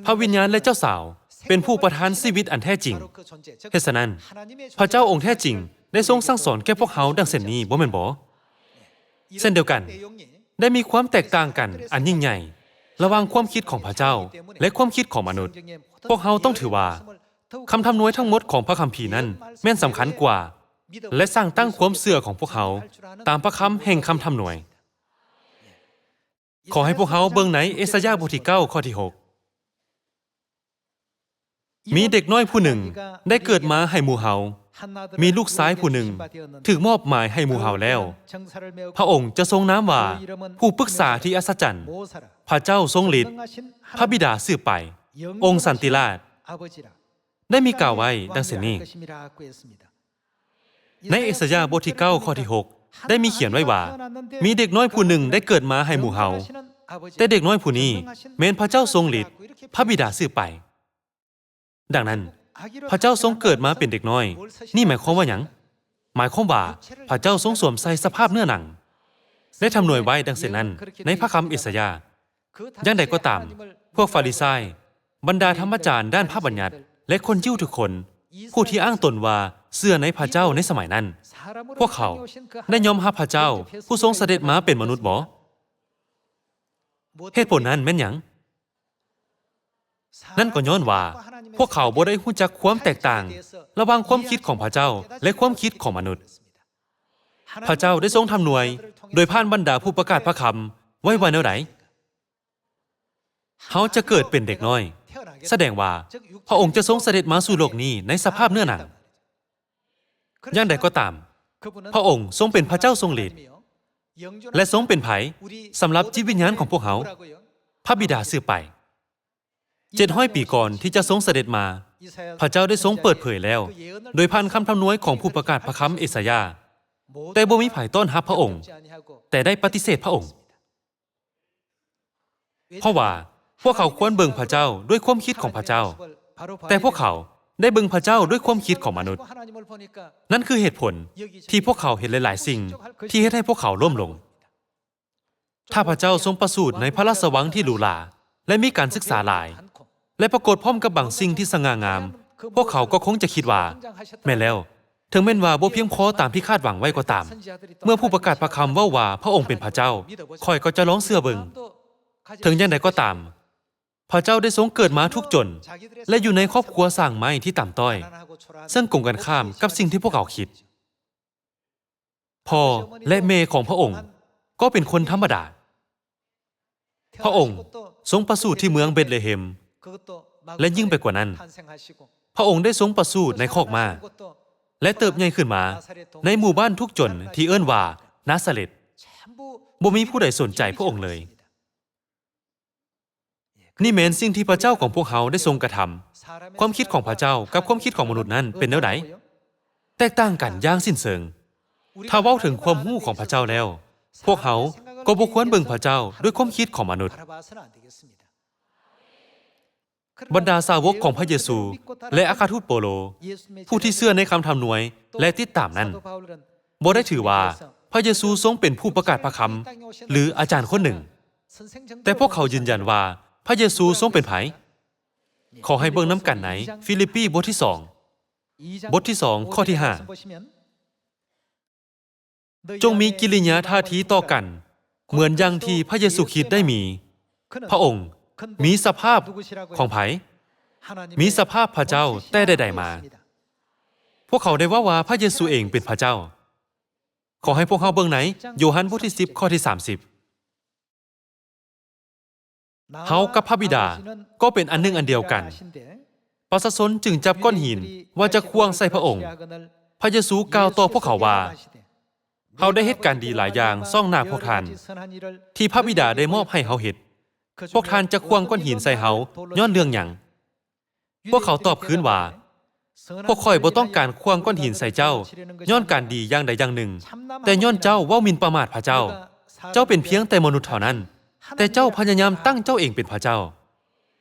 ພະວິນຍານ ແລະ ເຈົ້າສາວເປັນຜູ້ປະທານຊີວິດອັນແທ້ຈິງ. ເຫດສະນັ້ນ, ພະເຈົ້າອົງແທ້ຈິງໄດ້ຊົງສັ່ງສອນແກ່ພວກເຮົາດັ່ງເຊັ່ນນີ້, ບໍ່ແມ່ນບໍ? ເຊັ່ນດຽວກັນ, ໄດ້ມີຄວາມແຕກຕ່າງກັນອັນຍິ່ງໃຫຍ່ລະຫວ່າງຄວາມຄິດຂອງພະເຈົ້າ ແລະ ຄວາມຄິດຂອງມະນຸດ. ພວກເຮົາຕ້ອງຖືວ່າ ຄຳທຳນວຍທັງໝົດຂອງພະຄຳພີນັ້ນແມ່ນສຳຄັນກວ່າ ແລະ ສ້າງຕັ້ງຄວາມເຊື່ອຂອງພວກເຮົາຕາມພະຄຳແຫ່ງຄຳທຳນວຍ. ຂໍໃຫ້ພວກເຮົາເບິ່ງໃນເອສາຍາບົດທີເກົ້າ ຂໍ້ທີຫົກ. ມີເດັກນ້ອຍຜູ້ໜຶ່ງໄດ້ເກີດມາໃຫ້ໝູ່ເຮົາ. ມີລູກຊາຍຜູ້ໜຶ່ງຖືກມອບໝາຍໃຫ້ໝູ່ເຮົາແລ້ວ. ພະອົງຈະຊົງນາມວ່າ ຜູ້ປຶກສາທີ່ອັດສະຈັນ, ພະເຈົ້າຊົງລິດ, ພະບິດາສືບໄປ, ອົງສັນຕິລາດ. ໄດ້ມີກ່າວໄວ້ດັ່ງເຊັ່ນນີ້. ໃນເອສາຍາບົດທີເກົ້າ ຂໍ້ທີຫົກ ໄດ້ມີຂຽນໄວ້ວ່າ, ມີເດັກນ້ອຍຜູ້ໜຶ່ງໄດ້ເກີດມາໃຫ້ໝູ່ເຮົາ, ແຕ່ເດັກນ້ອຍຜູ້ນີ້ແມ່ນພະເຈົ້າຊົງລິດ, ພະບິດາສືບໄປ. ດັ່ງນັ້ນ, ພະເຈົ້າຊົງເກີດມາເປັນເດັກນ້ອຍ, ນີ້ໝາຍຄວາມວ່າຫຍັງ? ໝາຍຄວາມວ່າພະເຈົ້າຊົງສວມໃສ່ສະພາບເນື້ອໜັງ, ໄດ້ທຳນວຍໄວ້ດັ່ງເຊັ່ນນັ້ນໃນພະຄຳເອສາຍາ. ຢ່າງໃດກໍຕາມ, ພວກຟາຣິຊາຍ, ບັນດາທຳມະຈານດ້ານພະບັນຍັດ ແລະ ຄົນຢິວທຸກຄົນ, ຜູ້ທີ່ອ້າງຕົນວ່າເຊື່ອໃນພະເຈົ້າໃນສະໄໝນັ້ນ, ພວກເຂົາໄດ້ຍອມຮັບພະເຈົ້າຜູ້ຊົງສະເດັດມາເປັນມະນຸດບໍ? ເຫດຜົນນັ້ນແມ່ນຫຍັງ? ນັ້ນກໍຍ້ອນວ່າພວກເຂົາບໍ່ໄດ້ຮູ້ຈັກຄວາມແຕກຕ່າງລະຫວ່າງຄວາມຄິດຂອງພະເຈົ້າ ແລະ ຄວາມຄິດຂອງມະນຸດ. ພະເຈົ້າໄດ້ຊົງທຳນວຍໂດຍຜ່ານບັນດາຜູ້ປະກາດພະຄຳໄວ້ວ່າແນວໃດ? ເຮົາຈະເກີດເປັນເດັກນ້ອຍ, ສະແດງວ່າພະອົງຈະຊົງສະເດັດມາສູ່ໂລກນີ້ໃນສະພາບເນື້ອໜັງ. ຢ່າງໃດກໍຕາມ, ພະອົງຊົງເປັນພະເຈົ້າຊົງລິດ, ແລະ ຊົງເປັນໃຜສຳລັບຈິດວິນຍານຂອງພວກເຮົາ? ພະບິດາສືບໄປ. ເຈັດຮ້ອຍປີກ່ອນທີ່ຈະຊົງສະເດັດມາ, ພະເຈົ້າໄດ້ຊົງເປີດເຜີຍແລ້ວ ໂດຍຜ່ານຄຳທຳນວຍຂອງຜູ້ປະກາດພະຄຳເອສາຍາ, ແຕ່ບໍ່ມີໃຜຕ້ອນຮັບພະອົງ, ແຕ່ໄດ້ປະຕິເສດພະອົງ. ເພາະວ່າພວກເຂົາຄວນເບິ່ງພະເຈົ້າດ້ວຍຄວາມຄິດຂອງພະເຈົ້າ, ແຕ່ພວກເຂົາໄດ້ເບິ່ງພະເຈົ້າດ້ວຍຄວາມຄິດຂອງມະນຸດ. ນັ້ນຄືເຫດຜົນທີ່ພວກເຂົາເຮັດຫຼາຍໆສິ່ງທີ່ເຮັດໃຫ້ພວກເຂົາລົ້ມລົງ. ຖ້າພະເຈົ້າຊົງປະສູດໃນພະລາຊະວັງທີ່ຫຼູຫຼາ ແລະ ມີການສຶກສາຫຼາຍ ແລະ ປາກົດພ້ອມກັບບາງສິ່ງທີ່ສະຫງ່າງາມ, ພວກເຂົາກໍຄົງຈະຄິດວ່າ, ແມ່ນແລ້ວ, ເຖິງແມ່ນວ່າບໍ່ພຽງພໍຕາມທີ່ຄາດຫວັງໄວ້ກໍຕາມ, ເມື່ອຜູ້ປະກາດພະຄຳເວົ້າວ່າພະອົງເປັນພະເຈົ້າ, ຂ້ອຍກໍຈະລອງເຊື່ອເບິ່ງ. ເຖິງຢ່າງໃດກໍຕາມ, ພະເຈົ້າໄດ້ຊົງເກີດມາທຸກຈົນ ແລະ ຢູ່ໃນຄອບຄົວສ້າງໄມ້ທີ່ຕ່ຳຕ້ອຍ, ເຊິ່ງກົງກັນຂ້າມກັບສິ່ງທີ່ພວກເຂົາຄິດ. ພໍ່ ແລະ ແມ່ຂອງພະອົງກໍເປັນຄົນທຳມະດາ. ພະອົງຊົງປະສູດທີ່ເມືອງເບັດເລເຮັມ, ແລະ ຍິ່ງໄປກວ່ານັ້ນ, ພະອົງໄດ້ຊົງປະສູດໃນຄອກມ້າ ແລະ ເຕີບໃຫຍ່ຂຶ້ນມາໃນໝູ່ບ້ານທຸກຈົນທີ່ເອີ້ນວ່ານາຊາເລັດ. ບໍ່ມີຜູ້ໃດສົນໃຈພະອົງເລີຍ. ນີ້ແມ່ນສິ່ງທີ່ພະເຈົ້າຂອງພວກເຮົາໄດ້ຊົງກະທຳ. ຄວາມຄິດຂອງພະເຈົ້າກັບຄວາມຄິດຂອງມະນຸດນັ້ນເປັນແນວໃດ? ແຕກຕ່າງກັນຢ່າງສິ້ນເຊີງ. ຖ້າເວົ້າເຖິງຄວາມຮູ້ຂອງພະເຈົ້າແລ້ວ, ພວກເຮົາກໍບໍ່ຄວນເບິ່ງພະເຈົ້າດ້ວຍຄວາມຄິດຂອງມະນຸດ. ບັນດາສາວົກຂອງພະເຢຊູ ແລະ ອັກຄະທູດໂປໂລ, ຜູ້ທີ່ເຊື່ອໃນຄຳທຳນວຍ ແລະ ຕິດຕາມນັ້ນ, ບໍ່ໄດ້ຖືວ່າພະເຢຊູຊົງເປັນຜູ້ປະກາດພະຄຳ ຫຼື ອາຈານຄົນໜຶ່ງ, ແຕ່ພວກເຂົາຢືນຢັນວ່າພະເຢຊູຊົງເປັນໃຜ. ຂໍໃຫ້ເບິ່ງນຳກັນໃນຟີລິບປີບົດທີສອງ, ບົດທີສອງ ຂໍ້ທີຫ້າ. ຈົ່ງມີກິລິຍາທ່າທີຕໍ່ກັນ ເໝືອນຢ່າງທີ່ພະເຢຊູຄຣິດໄດ້ມີ. ພະອົງມີສະພາບຂອງໃຜ? ມີສະພາບພະເຈົ້າແຕ່ໃດໆມາ. ພວກເຂົາໄດ້ເວົ້າວ່າພະເຢຊູເອງເປັນພະເຈົ້າ. ຂໍໃຫ້ພວກເຮົາເບິ່ງໃນໂຢຮັນບົດທີສິບ ຂໍ້ທີສາມສິບ. ເຮົາກັບພະບິດາກໍເປັນອັນໜຶ່ງອັນດຽວກັນ. ປະຊາຊົນຈຶ່ງຈັບກ້ອນຫີນວ່າຈະຂວ້າງໃສ່ພະອົງ. ພະເຢຊູກ່າວຕໍ່ພວກເຂົາວ່າ, ເຮົາໄດ້ເຮັດການດີຫຼາຍຢ່າງສ່ອງໜ້າພວກທ່ານ ທີ່ພະບິດາໄດ້ມອບໃຫ້ເຮົາເຮັດ. ພວກທ່ານຈະຂວ້າງກ້ອນຫີນໃສ່ເຮົາຍ້ອນເລື່ອງຫຍັງ? ພວກເຂົາຕອບຄືນວ່າ, ພວກຂ້ອຍບໍ່ຕ້ອງການຂວ້າງກ້ອນຫີນໃສ່ເຈົ້າຍ້ອນການດີຢ່າງໃດຢ່າງໜຶ່ງ, ແຕ່ຍ້ອນເຈົ້າເວົ້າໝິ່ນປະໝາດພະເຈົ້າ. ເຈົ້າເປັນພຽງແຕ່ມະນຸດເທົ່ານັ້ນ, ແຕ່ເຈົ້າພະຍາຍາມຕັ້ງເຈົ້າເອງເປັນພະເຈົ້າ.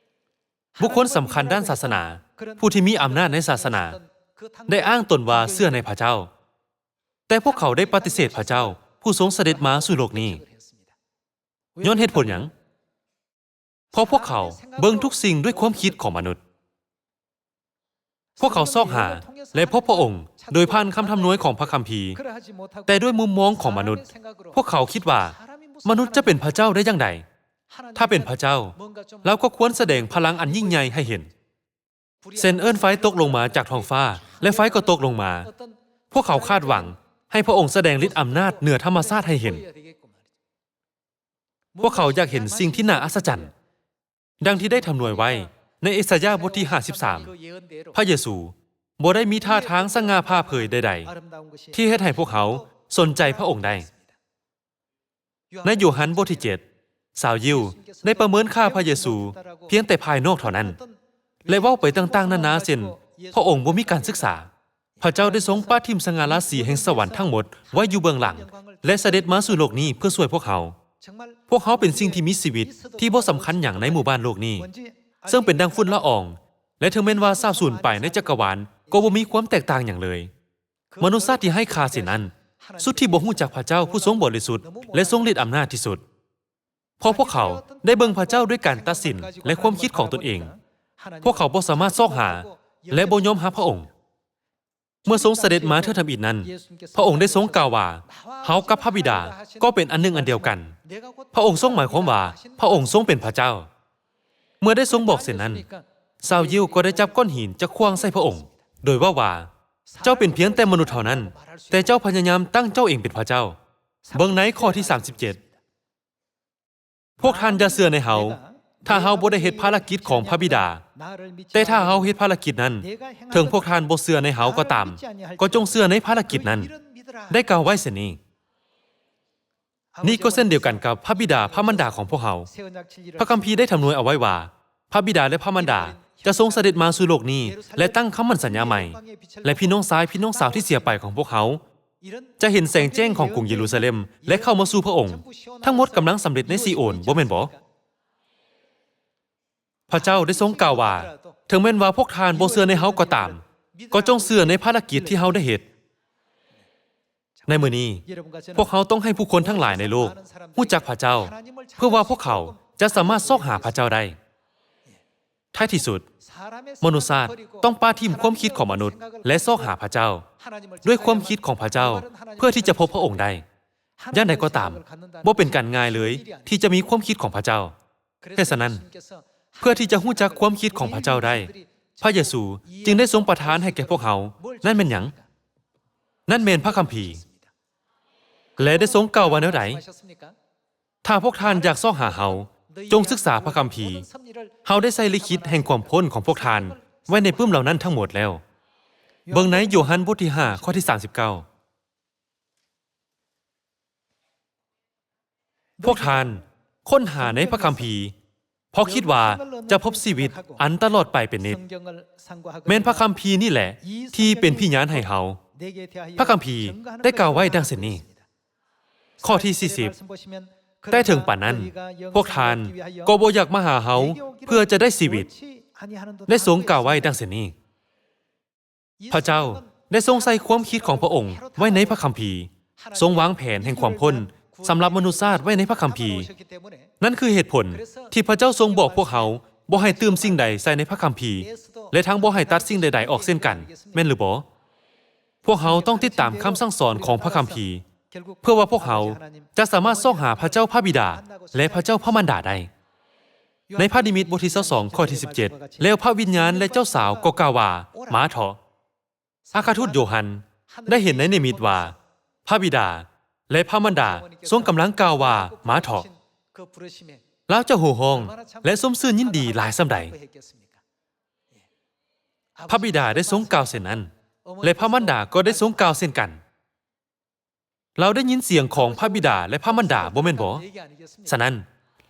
ບຸກຄົນສຳຄັນດ້ານສາສະໜາ, ຜູ້ທີ່ມີອຳນາດໃນສາສະໜາ, ໄດ້ອ້າງຕົນວ່າເຊື່ອໃນພະເຈົ້າ, ແຕ່ພວກເຂົາໄດ້ປະຕິເສດພະເຈົ້າຜູ້ຊົງສະເດັດມາສູ່ໂລກນີ້. ຍ້ອນເຫດຜົນຫຍັງ? ເພາະພວກເຂົາເບິ່ງທຸກສິ່ງດ້ວຍຄວາມຄິດຂອງມະນຸດ. ພວກເຂົາຊອກຫາ ແລະ ພົບພະອົງໂດຍຜ່ານຄຳທຳນວຍຂອງພະຄຳພີ, ແຕ່ດ້ວຍມຸມມອງຂອງມະນຸດ, ພວກເຂົາຄິດວ່າມະນຸດຈະເປັນພະເຈົ້າໄດ້ຢ່າງໃດ? ຖ້າເປັນພະເຈົ້າ, ລາວກໍຄວນສະແດງພະລັງອັນຍິ່ງໃຫຍ່ໃຫ້ເຫັນ, ເຊັ່ນ ເອີ້ນໄຟຕົກລົງມາຈາກທ້ອງຟ້າ ແລະ ໄຟກໍຕົກລົງມາ. ພວກເຂົາຄາດຫວັງໃຫ້ພະອົງສະແດງລິດອຳນາດເໜືອທຳມະຊາດໃຫ້ເຫັນ. ພວກເຂົາຢາກເຫັນສິ່ງທີ່ໜ້າອັດສະຈັນ, ດັ່ງທີ່ໄດ້ທຳນວຍໄວ້ໃນເອສາຍາບົດທີຫ້າສິບສາມ. ພະເຢຊູບໍ່ໄດ້ມີທ່າທາງສະຫງ່າຜ່າເຜີຍໃດໆ ທີ່ເຮັດໃຫ້ພວກເຮົາສົນໃຈພະອົງໄດ້. ໃນໂຢຮັນບົດທີເຈັດ, ຊາວຢິວໄດ້ປະເມີນຄ່າພະເຢຊູພຽງແຕ່ພາຍນອກເທົ່ານັ້ນ ແລະ ເວົ້າໄປຕ່າງໆນານາ ເຊັ່ນ ພະອົງບໍ່ມີການສຶກສາ. ພະເຈົ້າໄດ້ຊົງປະຖິ້ມສະຫງ່າລາສີແຫ່ງສະຫວັນທັງໝົດໄວ້ຢູ່ເບື້ອງຫຼັງ ແລະ ສະເດັດມາສູ່ໂລກນີ້ເພື່ອຊ່ວຍພວກເຮົາ. ພວກເຮົາເປັນສິ່ງທີ່ມີຊີວິດທີ່ບໍ່ສຳຄັນຫຍັງໃນໝູ່ບ້ານໂລກນີ້, ເຊິ່ງເປັນດັ່ງຝຸ່ນລະອອງ, ແລະ ເຖິງແມ່ນວ່າສາບສູນໄປໃນຈັກກະວານ, ກໍບໍ່ມີຄວາມແຕກຕ່າງຫຍັງເລີຍ. ມະນຸດຊາດທີ່ໄຮ້ຄ່າເຊັ່ນນັ້ນ, ສຸດທີ່ບໍ່ຮູ້ຈັກພະເຈົ້າຜູ້ຊົງບໍລິສຸດ ແລະ ຊົງລິດອຳນາດທີ່ສຸດ. ເພາະພວກເຂົາໄດ້ເບິ່ງພະເຈົ້າດ້ວຍການຕັດສິນ ແລະ ຄວາມຄິດຂອງຕົນເອງ. ພວກເຂົາບໍ່ສາມາດຊອກຫາ ແລະ ບໍ່ຍອມຮັບພະອົງ. ເມື່ອຊົງສະເດັດມາເທື່ອທຳອິດນັ້ນ, ພະອົງໄດ້ຊົງກ່າວວ່າ, ເຮົາກັບພະບິດາກໍເປັນອັນໜຶ່ງອັນດຽວກັນ. ພະອົງຊົງໝາຍຄວາມວ່າ ພະອົງຊົງເປັນພະເຈົ້າ. ເມື່ອໄດ້ຊົງບອກເຊັ່ນນັ້ນ, ຊາວຢິວກໍໄດ້ຈັບກ້ອນຫີນຈະຂວ້າງໃສ່ພະອົງ, ໂດຍເວົ້າວ່າ, ເຈົ້າເປັນພຽງແຕ່ມະນຸດເທົ່ານັ້ນ, ແຕ່ເຈົ້າພະຍາຍາມຕັ້ງເຈົ້າເອງເປັນພະເຈົ້າ. ເບິ່ງໃນຂໍ້ທີສາມສິບເຈັດ. ພວກທ່ານຢ່າເຊື່ອໃນເຮົາ, ຖ້າເຮົາບໍ່ໄດ້ເຮັດພາລະກິດຂອງພະບິດາ. ແຕ່ຖ້າເຮົາເຮັດພາລະກິດນັ້ນ, ເຖິງພວກທ່ານບໍ່ເຊື່ອໃນເຮົາກໍຕາມ, ກໍຈົ່ງເຊື່ອໃນພາລະກິດນັ້ນ. ໄດ້ກ່າວໄວ້ເຊັ່ນນີ້. ນີ້ກໍເຊັ່ນດຽວກັນກັບພະບິດາພະມານດາຂອງພວກເຮົາ. ພະຄຳພີໄດ້ທຳນວຍເອົາໄວ້ວ່າ ພະບິດາ ແລະ ພະມານດາຈະຊົງສະເດັດມາສູ່ໂລກນີ້ ແລະ ຕັ້ງຄຳໝັ້ນສັນຍາໃໝ່, ແລະ ພີ່ນ້ອງຊາຍ ພີ່ນ້ອງສາວທີ່ເສຍໄປຂອງພວກເຮົາ ຈະເຫັນແສງແຈ້ງຂອງກຸງເຢຣູຊາເລັມ ແລະ ເຂົ້າມາສູ່ພະອົງ. ທັງໝົດກຳລັງສຳເລັດໃນຊີໂອນ, ບໍ່ແມ່ນບໍ? ພະເຈົ້າໄດ້ຊົງກ່າວວ່າ, ເຖິງແມ່ນວ່າພວກທ່ານບໍ່ເຊື່ອໃນເຮົາກໍຕາມ, ກໍຈົ່ງເຊື່ອໃນພາລະກິດທີ່ເຮົາໄດ້ເຮັດ. ໃນມື້ນີ້, ພວກເຮົາຕ້ອງໃຫ້ຜູ້ຄົນທັງຫຼາຍໃນໂລກຮູ້ຈັກພະເຈົ້າ, ເພື່ອວ່າພວກເຂົາຈະສາມາດຊອກຫາພະເຈົ້າໄດ້. ທ້າຍທີ່ສຸດ, ມະນຸດຊາດຕ້ອງປະຖິ້ມຄວາມຄິດຂອງມະນຸດ ແລະ ຊອກຫາພະເຈົ້າ, ດ້ວຍຄວາມຄິດຂອງພະເຈົ້າ, ເພື່ອທີ່ຈະພົບພະອົງໄດ້. ຢ່າງໃດກໍຕາມ, ບໍ່ເປັນການງ່າຍເລີຍທີ່ຈະມີຄວາມຄິດຂອງພະເຈົ້າ. ເພາະສະນັ້ນ, ເພື່ອທີ່ຈະຮູ້ຈັກຄວາມຄິດຂອງພະເຈົ້າໄດ້, ພະເຢຊູຈຶ່ງໄດ້ຊົງປະທານໃຫ້ແກ່ພວກເຮົາ. ນັ້ນແມ່ນຫຍັງ? ນັ້ນແມ່ນພະຄຳພີ. ແລະ ໄດ້ຊົງກ່າວວ່າແນວໃດ? ຖ້າພວກທ່ານຢາກຊອກຫາເຮົາ, ຈົ່ງສຶກສາພະຄຳພີ. ເຮົາໄດ້ໃສ່ລິຂິດແຫ່ງຄວາມພົ້ນຂອງພວກທ່ານໄວ້ໃນປຶ້ມເຫຼົ່ານັ້ນທັງໝົດແລ້ວ. ເບິ່ງໃນໂຢຮັນບົດທີຫ້າ ຂໍ້ທີສາມສິບເກົ້າ. ພວກທ່ານຄົ້ນຫາໃນພະຄຳພີ, ເພາະຄິດວ່າຈະພົບຊີວິດອັນຕະຫຼອດໄປເປັນນິດ. ແມ່ນພະຄຳພີນີ້ແຫຼະທີ່ເປັນພະຍານໃຫ້ເຮົາ. ພະຄຳພີໄດ້ກ່າວໄວ້ດັ່ງເຊັ່ນນີ້. ຂໍ້ທີສີ່ສິບ, ແຕ່ເຖິງປານນັ້ນ, ພວກທ່ານກໍບໍ່ຢາກມາຫາເຮົາເພື່ອຈະໄດ້ຊີວິດ. ໄດ້ຊົງກ່າວໄວ້ດັ່ງເຊັ່ນນີ້. ພະເຈົ້າໄດ້ຊົງໃສ່ຄວາມຄິດຂອງພະອົງໄວ້ໃນພະຄຳພີ, ຊົງວາງແຜນແຫ່ງຄວາມພົ້ນສຳລັບມະນຸດຊາດໄວ້ໃນພະຄຳພີ. ນັ້ນຄືເຫດຜົນທີ່ພະເຈົ້າຊົງບອກພວກເຮົາບໍ່ໃຫ້ຕື່ມສິ່ງໃດໃສ່ໃນພະຄຳພີ ແລະ ທັງບໍ່ໃຫ້ຕັດສິ່ງໃດໆອອກເຊັ່ນກັນ, ແມ່ນຫຼືບໍ່? ພວກເຮົາຕ້ອງຕິດຕາມຄຳສັ່ງສອນຂອງພະຄຳພີ ເພື່ອວ່າພວກເຮົາຈະສາມາດຊອກຫາພະເຈົ້າພະບິດາ ແລະ ພະເຈົ້າພະມານດາໄດ້. ໃນພະນິມິດບົດທີຊາວສອງ ຂໍ້ທີສິບເຈັດ, ແລ້ວພະວິນຍານ ແລະ ເຈົ້າສາວກໍກ່າວວ່າ, ມາເຖາະ. ອັກຄະທູດໂຢຮັນໄດ້ເຫັນໃນນິມິດວ່າ ພະບິດາ ແລະ ພະມານດາຊົງກຳລັງກ່າວວ່າ, ມາເຖາະ. ລາວຈະໂຫ່ຮ້ອງ ແລະ ຊົມຊື່ນຍິນດີຫຼາຍສ່ຳໃດ? ພະບິດາໄດ້ຊົງກ່າວເຊັ່ນນັ້ນ, ແລະ ພະມານດາກໍໄດ້ຊົງກ່າວເຊັ່ນກັນ. ລາວໄດ້ຍິນສຽງຂອງພະບິດາ ແລະ ພະມານດາ, ບໍ່ແມ່ນບໍ? ສະນັ້ນ,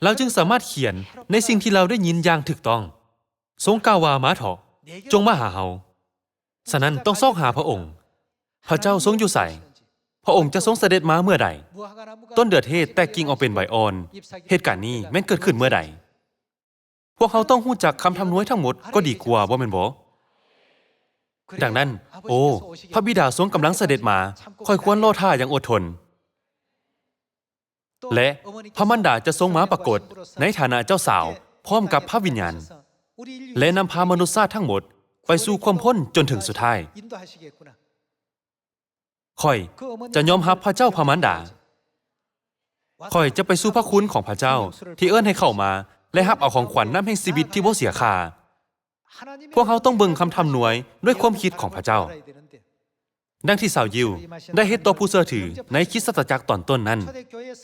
ລາວຈຶ່ງສາມາດຂຽນໃນສິ່ງທີ່ລາວໄດ້ຍິນຢ່າງຖືກຕ້ອງ. ຊົງກ່າວວ່າ, ມາເຖາະ, ຈົ່ງມາຫາເຮົາ. ສະນັ້ນ, ຕ້ອງຊອກຫາພະອົງ. ພະເຈົ້າຊົງຢູ່ໃສ? ພະອົງຈະຊົງສະເດັດມາເມື່ອໃດ? ຕົ້ນເດືອເທດແຕກກິ່ງອອກເປັນໃບອ່ອນ. ເຫດການນີ້ແມ່ນເກີດຂຶ້ນເມື່ອໃດ? ພວກເຮົາຕ້ອງຮູ້ຈັກຄຳທຳນວຍທັງໝົດກໍດີກວ່າ, ບໍ່ແມ່ນບໍ? ດັ່ງນັ້ນ, ໂອ, ພະບິດາຊົງກຳລັງສະເດັດມາ, ຂ້ອຍຄວນລໍຖ້າຢ່າງອົດທົນ. ແລະ ພະມານດາຈະຊົງມາປາກົດໃນຖານະເຈົ້າສາວ ພ້ອມກັບພະວິນຍານ ແລະ ນຳພາມະນຸດຊາດທັງໝົດໄປສູ່ຄວາມພົ້ນຈົນເຖິງສຸດທ້າຍ. ຂ້ອຍຈະຍອມຮັບພະເຈົ້າພະມານດາ. ຂ້ອຍຈະໄປສູ່ພະຄຸນຂອງພະເຈົ້າທີ່ເອີ້ນໃຫ້ເຂົ້າມາ ແລະ ຮັບເອົາຂອງຂວັນນ້ຳແຫ່ງຊີວິດທີ່ບໍ່ເສຍຄ່າ. ພວກເຮົາຕ້ອງເບິ່ງຄຳທຳນວຍດ້ວຍຄວາມຄິດຂອງພະເຈົ້າ. ດັ່ງທີ່ຊາວຢິວໄດ້ເຮັດຕໍ່ຜູ້ເຊື່ອຖືໃນຄຣິສຕະຈັກຕອນຕົ້ນນັ້ນ,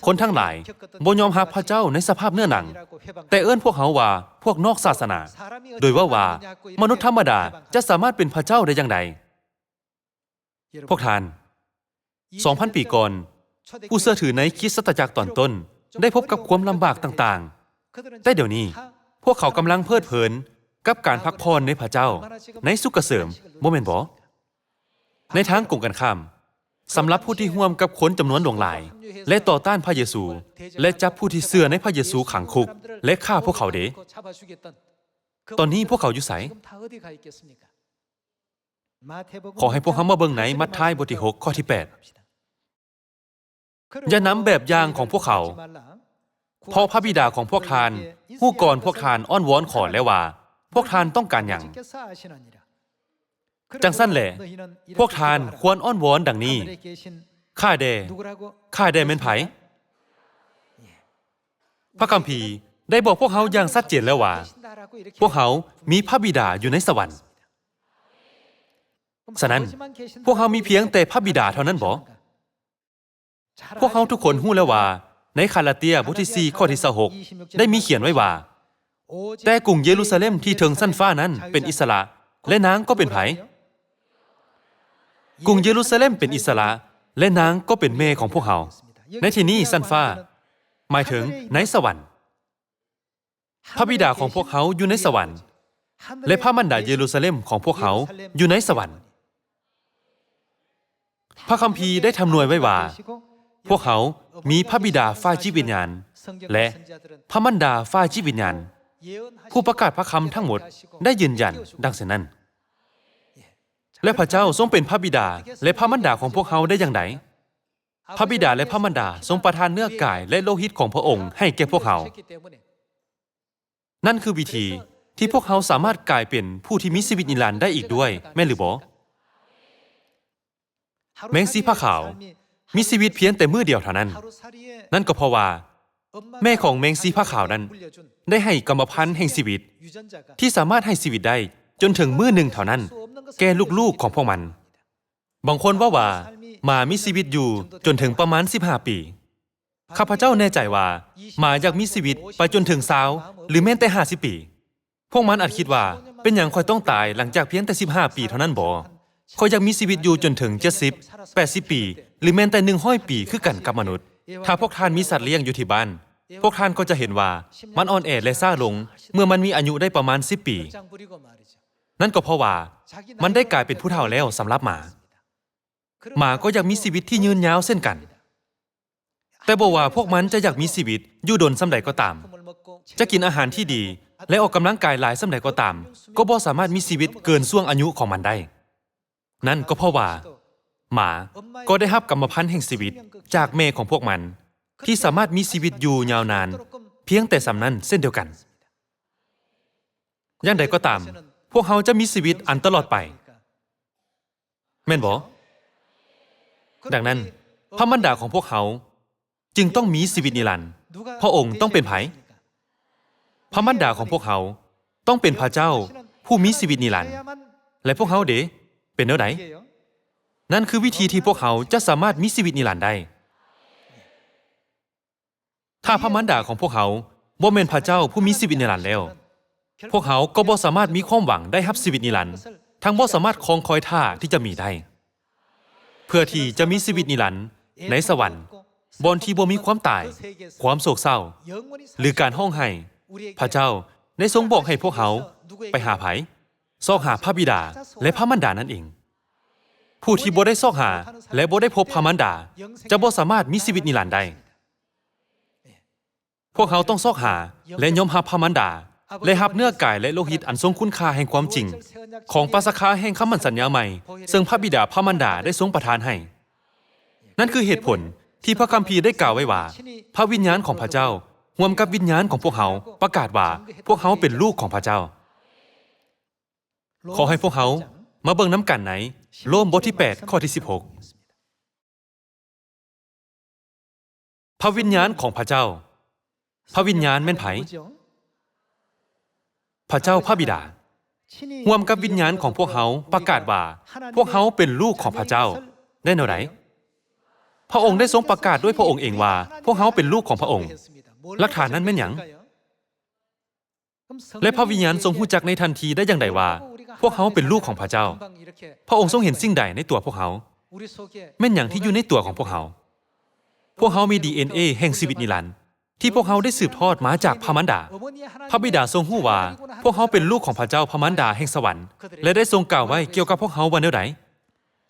ຄົນທັງຫຼາຍບໍ່ຍອມຮັບພະເຈົ້າໃນສະພາບເນື້ອໜັງ, ແຕ່ເອີ້ນພວກເຮົາວ່າພວກນອກສາສະໜາ, ໂດຍເວົ້າວ່າມະນຸດທຳມະດາຈະສາມາດເປັນພະເຈົ້າໄດ້ຢ່າງໃດ? ພວກທ່ານ, ສອງພັນປີກ່ອນ, ຜູ້ເຊື່ອຖືໃນຄຣິສຕະຈັກຕອນຕົ້ນໄດ້ພົບກັບຄວາມລຳບາກຕ່າງໆ, ແຕ່ດຽວນີ້ພວກເຂົາກຳລັງເພີດເພີນກັບການພັກຜ່ອນໃນພະເຈົ້າ, ໃນສຸກກະເສີມ, ບໍ່ແມ່ນບໍ? ໃນທາງກົງກັນຂ້າມ, ສຳລັບຜູ້ທີ່ຮ່ວມກັບຄົນຈຳນວນຫຼວງຫຼາຍ ແລະ ຕໍ່ຕ້ານພະເຢຊູ ແລະ ຈັບຜູ້ທີ່ເຊື່ອໃນພະເຢຊູຂັງຄຸກ ແລະ ຂ້າພວກເຂົາເດ? ຕອນນີ້ພວກເຂົາຢູ່ໃສ? ຂໍໃຫ້ພວກເຮົາມາເບິ່ງໃນມັດທາຍບົດທີຫົກ ຂໍ້ທີແປດ. ຢ່ານຳແບບຢ່າງຂອງພວກເຂົາ, ເພາະພະບິດາຂອງພວກທ່ານຮູ້ກ່ອນພວກທ່ານອ້ອນວອນຂໍແລ້ວວ່າ ພວກທ່ານຕ້ອງການຫຍັງ. ຈັ່ງຊັ້ນແຫຼະ, ພວກທ່ານຄວນອ້ອນວອນດັ່ງນີ້, ຂ້າແດ່, ຂ້າແດ່ແມ່ນໃຜ? ພະຄຳພີໄດ້ບອກພວກເຮົາຢ່າງຊັດເຈນແລ້ວວ່າ ພວກເຮົາມີພະບິດາຢູ່ໃນສະຫວັນ. ສະນັ້ນ, ພວກເຮົາມີພຽງແຕ່ພະບິດາເທົ່ານັ້ນບໍ? ພວກເຮົາທຸກຄົນຮູ້ແລ້ວວ່າ ໃນກາລາເຕຍ ບົດທີສີ່ ຂໍ້ທີຊາວຫົກ ໄດ້ມີຂຽນໄວ້ວ່າ, ແຕ່ກຸງເຢຣູຊາເລັມທີ່ເທິງຊັ້ນຟ້ານັ້ນເປັນອິດສະຫຼະ, ແລະ ນາງກໍເປັນໃຜ? ກຸງເຢຣູຊາເລັມເປັນອິດສະຫຼະ, ແລະ ນາງກໍເປັນແມ່ຂອງພວກເຮົາ. ໃນທີ່ນີ້ຊັ້ນຟ້າ ໝາຍເຖິງໃນສະຫວັນ. ພະບິດາຂອງພວກເຮົາຢູ່ໃນສະຫວັນ ແລະ ພະມານດາເຢຣູຊາເລັມຂອງພວກເຮົາຢູ່ໃນສະຫວັນ. ພະຄຳພີໄດ້ທຳນວຍໄວ້ວ່າ ພວກເຮົາມີພະບິດາຝ່າຍຈິດວິນຍານ ແລະ ພະມານດາຝ່າຍຈິດວິນຍານ. ຜູ້ປະກາດພະຄຳທັງໝົດໄດ້ຢືນຢັນດັ່ງເຊັ່ນນັ້ນ. ແລະ ພະເຈົ້າຊົງເປັນພະບິດາ ແລະ ພະມານດາຂອງພວກເຮົາໄດ້ຢ່າງໃດ? ພະບິດາ ແລະ ພະມານດາຊົງປະທານເນື້ອກາຍ ແລະ ໂລຫິດຂອງພະອົງໃຫ້ແກ່ພວກເຮົາ. ນັ້ນຄືວິທີທີ່ພວກເຮົາສາມາດກາຍເປັນຜູ້ທີ່ມີຊີວິດນິລັນໄດ້ອີກດ້ວຍ, ແມ່ນຫຼືບໍ່? ແມງຊີຜາຂາວມີຊີວິດພຽງແຕ່ມື້ດຽວເທົ່ານັ້ນ. ນັ້ນກໍເພາະວ່າ ແມ່ຂອງແມງຊີຜາຂາວນັ້ນໄດ້ໃຫ້ກຳມະພັນແຫ່ງຊີວິດ ທີ່ສາມາດໃຫ້ຊີວິດໄດ້ຈົນເຖິງມື້ໜຶ່ງເທົ່ານັ້ນ ແກ່ລູກໆຂອງພວກມັນ. ບາງຄົນເວົ້າວ່າ ໝາມີຊີວິດຢູ່ຈົນເຖິງປະມານສິບຫ້າປີ. ຂ້າພະເຈົ້າແນ່ໃຈວ່າ ໝາຢາກມີຊີວິດໄປຈົນເຖິງຊາວ ຫຼື ແມ່ນແຕ່ຫ້າສິບປີ. ພວກມັນອາດຄິດວ່າ ເປັນຫຍັງຂ້ອຍຕ້ອງຕາຍຫຼັງຈາກພຽງແຕ່ສິບຫ້າປີເທົ່ານັ້ນບໍ? ຂ້ອຍຢາກມີຊີວິດຢູ່ຈົນເຖິງເຈັດສິບ, ແປດສິບປີ ຫຼື ແມ່ນແຕ່ໜຶ່ງຮ້ອຍປີຄືກັນກັບມະນຸດ. ຖ້າພວກທ່ານມີສັດລ້ຽງຢູ່ທີ່ບ້ານ, ພວກທ່ານກໍຈະເຫັນວ່າມັນອ່ອນແອ ແລະ ຊ້າລົງເມື່ອມັນມີອາຍຸໄດ້ປະມານສິບປີ. ນັ້ນກໍເພາະວ່າມັນໄດ້ກາຍເປັນຜູ້ເຖົ້າແລ້ວສຳລັບໝາ. ໝາກໍຢາກມີຊີວິດທີ່ຍືນຍາວເຊັ່ນກັນ. ແຕ່ບໍ່ວ່າພວກມັນຈະຢາກມີຊີວິດຢູ່ດົນສ່ຳໃດກໍຕາມ, ຈະກິນອາຫານທີ່ດີ ແລະ ອອກກຳລັງກາຍຫຼາຍສ່ຳໃດກໍຕາມ, ກໍບໍ່ສາມາດມີຊີວິດເກີນຊ່ວງອາຍຸຂອງມັນໄດ້. ນັ້ນກໍເພາະວ່າ ໝາກໍໄດ້ຮັບກຳມະພັນແຫ່ງຊີວິດຈາກແມ່ຂອງພວກມັນ ທີ່ສາມາດມີຊີວິດຢູ່ຍາວນານພຽງແຕ່ສ່ຳນັ້ນເຊັ່ນດຽວກັນ. ຢ່າງໃດກໍຕາມ, ພວກເຮົາຈະມີຊີວິດອັນຕະຫຼອດໄປ. ແມ່ນບໍ່? ດັ່ງນັ້ນ, ພະມານດາຂອງພວກເຮົາຈຶ່ງຕ້ອງມີຊີວິດນິລັນ. ພະອົງຕ້ອງເປັນໃຜ? ພະມານດາຂອງພວກເຮົາຕ້ອງເປັນພະເຈົ້າຜູ້ມີຊີວິດນິລັນ. ແລະ ພວກເຮົາເດ ເປັນແນວໃດ? ນັ້ນຄືວິທີທີ່ພວກເຮົາຈະສາມາດມີຊີວິດນິລັນໄດ້. ຖ້າພະມານດາຂອງພວກເຮົາບໍ່ແມ່ນພະເຈົ້າຜູ້ມີຊີວິດນິລັນແລ້ວ, ພວກເຮົາກໍບໍ່ສາມາດມີຄວາມຫວັງໄດ້ຮັບຊີວິດນິລັນ, ທັງບໍ່ສາມາດຄອງຄອຍຖ້າທີ່ຈະມີໄດ້. ເພື່ອທີ່ຈະມີຊີວິດນິລັນໃນສະຫວັນ, ບ່ອນທີ່ບໍ່ມີຄວາມຕາຍ, ຄວາມໂສກເສົ້າ ຫຼື ການຮ້ອງໄຫ້, ພະເຈົ້າໄດ້ຊົງບອກໃຫ້ພວກເຮົາໄປຫາໃຜ? ຊອກຫາພະບິດາ ແລະ ພະມານດານັ້ນເອງ. ຜູ້ທີ່ບໍ່ໄດ້ຊອກຫາ ແລະ ບໍ່ໄດ້ພົບພະມານດາ ຈະບໍ່ສາມາດມີຊີວິດນິລັນໄດ້. ພວກເຮົາຕ້ອງຊອກຫາ ແລະ ຍອມຮັບພະມານດາ ແລະ ຮັບເນື້ອກາຍ ແລະ ໂລຫິດອັນຊົງຄຸນຄ່າແຫ່ງຄວາມຈິງ ຂອງປາສະຄາແຫ່ງຄຳໝັ້ນສັນຍາໃໝ່ ເຊິ່ງພະບິດາພະມານດາໄດ້ຊົງປະທານໃຫ້. ນັ້ນຄືເຫດຜົນທີ່ພະຄຳພີໄດ້ກ່າວໄວ້ວ່າ ພະວິນຍານຂອງພະເຈົ້າຮ່ວມກັບວິນຍານຂອງພວກເຮົາປະກາດວ່າ ພວກເຮົາເປັນລູກຂອງພະເຈົ້າ. ຂໍໃຫ້ພວກເຮົາມາເບິ່ງນຳກັນໃນໂລມບົດທີແປດ ຂໍ້ທີສິບຫົກ. ພະວິນຍານຂອງພະເຈົ້າ. ພະວິນຍານແມ່ນໃຜ? ພະເຈົ້າພະບິດາ ຮ່ວມກັບວິນຍານຂອງພວກເຮົາປະກາດວ່າ ພວກເຮົາເປັນລູກຂອງພະເຈົ້າ. ໄດ້ແນວໃດ? ພະອົງໄດ້ຊົງປະກາດດ້ວຍພະອົງເອງວ່າ ພວກເຮົາເປັນລູກຂອງພະອົງ. ຫຼັກຖານນັ້ນແມ່ນຫຍັງ? ແລະ ພະວິນຍານຊົງຮູ້ຈັກໃນທັນທີໄດ້ຢ່າງໃດວ່າ ພວກເຮົາເປັນລູກຂອງພະເຈົ້າ? ພະອົງຊົງເຫັນສິ່ງໃດໃນຕົວພວກເຮົາ? ແມ່ນຫຍັງທີ່ຢູ່ໃນຕົວຂອງພວກເຮົາ? ພວກເຮົາມີດີເອັນເອແຫ່ງຊີວິດນິລັນ ທີ່ພວກເຮົາໄດ້ສືບທອດມາຈາກພະມານດາ. ພະບິດາຊົງຮູ້ວ່າ ພວກເຮົາເປັນລູກຂອງພະເຈົ້າພະມານດາແຫ່ງສະຫວັນ ແລະ ໄດ້ຊົງກ່າວໄວ້ກ່ຽວກັບພວກເຮົາວ່າແນວໃດ?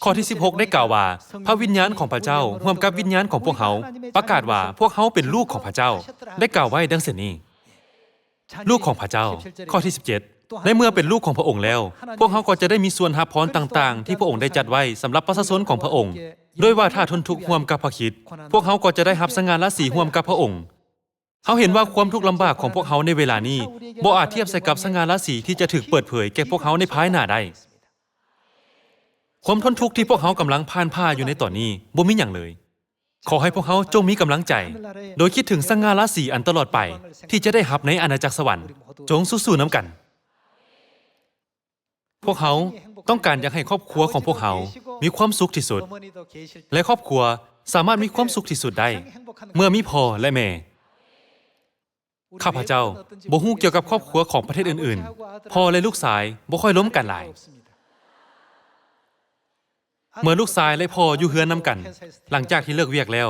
ຂໍ້ທີສິບຫົກ ໄດ້ກ່າວວ່າ ພະວິນຍານຂອງພະເຈົ້າຮ່ວມກັບວິນຍານຂອງພວກເຮົາ ປະກາດວ່າ ພວກເຮົາເປັນລູກຂອງພະເຈົ້າ. ໄດ້ກ່າວໄວ້ດັ່ງເຊັ່ນນີ້. ລູກຂອງພະເຈົ້າ. ຂໍ້ທີສິບເຈັດ ໃນເມື່ອເປັນລູກຂອງພະອົງແລ້ວ, ພວກເຮົາກໍຈະໄດ້ມີສ່ວນຮັບພອນຕ່າງໆ ທີ່ພະອົງໄດ້ຈັດໄວ້ສຳລັບປະຊາຊົນຂອງພະອົງ. ດ້ວຍວ່າຖ້າທົນທຸກຮ່ວມກັບພະຄຣິດ, ພວກເຮົາກໍຈະໄດ້ຮັບສະຫງ່າລາສີຮ່ວມກັບພະອົງ. ເຮົາເຫັນວ່າຄວາມທຸກລຳບາກຂອງພວກເຮົາໃນເວລານີ້ ບໍ່ອາດທຽບໃສ່ກັບສະຫງ່າລາສີທີ່ຈະຖືກເປີດເຜີຍແກ່ພວກເຮົາໃນພາຍໜ້າໄດ້. ຄວາມທົນທຸກທີ່ພວກເຮົາກຳລັງຜ່ານຜ່າຢູ່ໃນຕອນນີ້ ບໍ່ມີຫຍັງເລີຍ. ຂໍໃຫ້ພວກເຮົາຈົ່ງມີກຳລັງໃຈ ໂດຍຄິດເຖິງສະຫງ່າລາສີອັນຕະຫຼອດໄປທີ່ຈະໄດ້ຮັບໃນອານາຈັກສະຫວັນ. ຈົ່ງສູ້ໆນຳກັນ. ພວກເຮົາຕ້ອງການຢາກໃຫ້ຄອບຄົວຂອງພວກເຮົາມີຄວາມສຸກທີ່ສຸດ ແລະ ຄອບຄົວສາມາດມີຄວາມສຸກທີ່ສຸດໄດ້ ເມື່ອມີພໍ່ ແລະ ແມ່. ຂ້າພະເຈົ້າບໍ່ຮູ້ກ່ຽວກັບຄອບຄົວຂອງປະເທດອື່ນໆ, ພໍ່ ແລະ ລູກຊາຍບໍ່ຄ່ອຍລົມກັນຫຼາຍ. ເມື່ອລູກຊາຍ ແລະ ພໍ່ຢູ່ເຮືອນນຳກັນ ຫຼັງຈາກທີ່ເລີກວຽກແລ້ວ,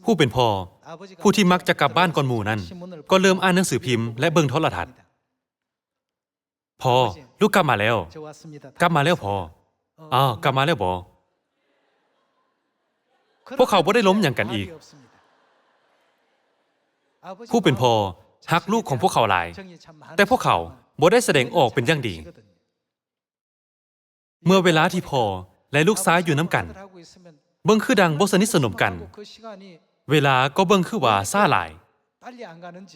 ຜູ້ເປັນພໍ່, ຜູ້ທີ່ມັກຈະກັບບ້ານກ່ອນໝູ່ນັ້ນ, ກໍເລີ່ມອ່ານໜັງສືພິມ ແລະ ເບິ່ງໂທລະທັດ. ພໍ່, ລູກກັບມາແລ້ວ. ກັບມາແລ້ວພໍ່. ອ້າວ, ກັບມາແລ້ວບໍ? ພວກເຂົາບໍ່ໄດ້ລົມຫຍັງກັນອີກ. ຜູ້ເປັນພໍ່ຮັກລູກຂອງພວກເຂົາຫຼາຍ, ແຕ່ພວກເຂົາບໍ່ໄດ້ສະແດງອອກເປັນຢ່າງດີ. ເມື່ອເວລາທີ່ພໍ່ ແລະ ລູກຊາຍຢູ່ນຳກັນ, ເບິ່ງຄືດັ່ງບໍ່ສະໜິດສະໜົມກັນ, ເວລາກໍເບິ່ງຄືວ່າຊ້າຫຼາຍ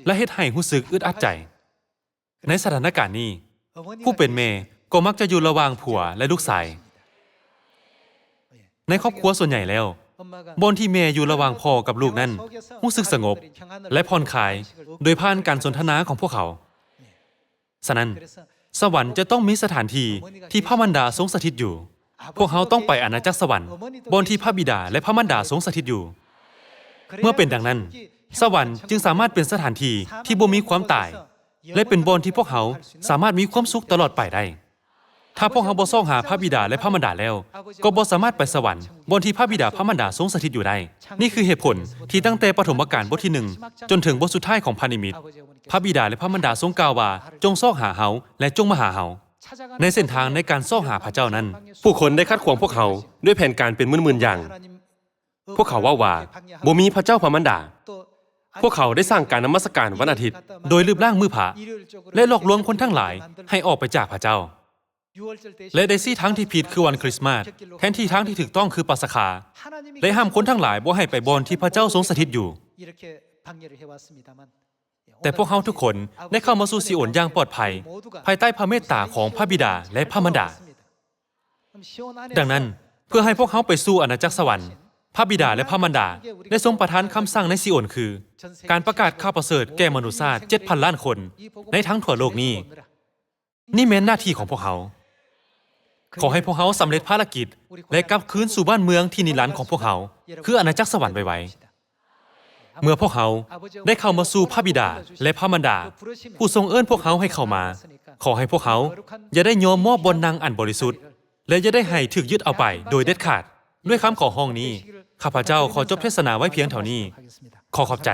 ແລະ ເຮັດໃຫ້ຮູ້ສຶກອຶດອັດໃຈ. ໃນສະຖານະການນີ້, ຜູ້ເປັນແມ່ກໍມັກຈະຢູ່ລະຫວ່າງຜົວ ແລະ ລູກຊາຍ. ໃນຄອບຄົວສ່ວນໃຫຍ່ແລ້ວ, ບ່ອນທີ່ແມ່ຢູ່ລະຫວ່າງພໍ່ກັບລູກນັ້ນຮູ້ສຶກສະຫງົບ ແລະ ຜ່ອນຄາຍ ໂດຍຜ່ານການສົນທະນາຂອງພວກເຂົາ. ສະນັ້ນ, ສະຫວັນຈະຕ້ອງມີສະຖານທີ່ທີ່ພະມານດາຊົງສະຖິດຢູ່. ພວກເຮົາຕ້ອງໄປອານາຈັກສະຫວັນ, ບ່ອນທີ່ພະບິດາ ແລະ ພະມານດາຊົງສະຖິດຢູ່. ເມື່ອເປັນດັ່ງນັ້ນ, ສະຫວັນຈຶ່ງສາມາດເປັນສະຖານທີ່ທີ່ບໍ່ມີຄວາມຕາຍ ແລະ ເປັນບ່ອນທີ່ພວກເຮົາສາມາດມີຄວາມສຸກຕະຫຼອດໄປໄດ້. ຖ້າພວກເຮົາບໍ່ຊອກຫາພະບິດາ ແລະ ພະມານດາແລ້ວ, ກໍບໍ່ສາມາດໄປສະຫວັນ, ບ່ອນທີ່ພະບິດາພະມານດາຊົງສະຖິດຢູ່ໄດ້. ນີ້ຄືເຫດຜົນທີ່ຕັ້ງແຕ່ປະຖົມມະການບົດທີໜຶ່ງ ຈົນເຖິງບົດສຸດທ້າຍຂອງພັນນິມິດ, ພະບິດາ ແລະ ພະມານດາຊົງກ່າວວ່າ, ຈົ່ງຊອກຫາເຮົາ ແລະ ຈົ່ງມາຫາເຮົາ. ໃນເສັ້ນທາງໃນການຊອກຫາພະເຈົ້ານັ້ນ, ຜູ້ຄົນໄດ້ຂັດຂວາງພວກເຮົາດ້ວຍແຜນການເປັນໝື່ນໆຢ່າງ. ພວກເຂົາເວົ້າວ່າ ບໍ່ມີພະເຈົ້າພະມານດາ. ພວກເຂົາໄດ້ສ້າງການນະມັດສະການວັນອາທິດໂດຍລຶບລ້າງມື້ພະ ແລະ ຫຼອກລວງຄົນທັງຫຼາຍໃຫ້ອອກໄປຈາກພະເຈົ້າ ແລະ ໄດ້ຊີ້ທາງທີ່ຜິດຄືວັນຄຣິສມາດ ແທນທີ່ທາງທີ່ຖືກຕ້ອງຄືປາສະຄາ ແລະ ຫ້າມຄົນທັງຫຼາຍບໍ່ໃຫ້ໄປບ່ອນທີ່ພະເຈົ້າຊົງສະຖິດຢູ່. ແຕ່ພວກເຮົາທຸກຄົນໄດ້ເຂົ້າມາສູ່ຊີໂອນຢ່າງປອດໄພ ພາຍໃຕ້ພະເມດຕາຂອງພະບິດາ ແລະ ພະມານດາ. ດັ່ງນັ້ນ, ເພື່ອໃຫ້ພວກເຮົາໄປສູ່ອານາຈັກສະຫວັນ, ພະບິດາ ແລະ ພະມານດາໄດ້ຊົງປະທານຄຳສັ່ງໃນຊີໂອນ ຄື ການປະກາດຂ່າວປະເສີດແກ່ມະນຸດຊາດເຈັດພັນລ້ານຄົນໃນທັງທົ່ວໂລກນີ້. ນີ້ແມ່ນໜ້າທີ່ຂອງພວກເຮົາ. ຂໍໃຫ້ພວກເຮົາສຳເລັດພາລະກິດ ແລະ ກັບຄືນສູ່ບ້ານເມືອງທີ່ນິລັນຂອງພວກເຮົາ, ຄືອານາຈັກສະຫວັນໄວໆ. ເມື່ອພວກເຮົາໄດ້ເຂົ້າມາສູ່ພະບິດາ ແລະ ພະມານດາ ຜູ້ຊົງເອີ້ນພວກເຮົາໃຫ້ເຂົ້າມາ, ຂໍໃຫ້ພວກເຮົາຢ່າໄດ້ຍອມມອບບ່ອນນັ່ງອັນບໍລິສຸດ ແລະ ຢ່າໄດ້ໃຫ້ຖືກຍຶດເອົາໄປໂດຍເດັດຂາດ. ດ້ວຍຄຳຂໍຮ້ອງນີ້, ຂ້າພະເຈົ້າຂໍຈົບເທດສະໜາໄວ້ພຽງເທົ່ານີ້. ຂໍຂອບໃຈ.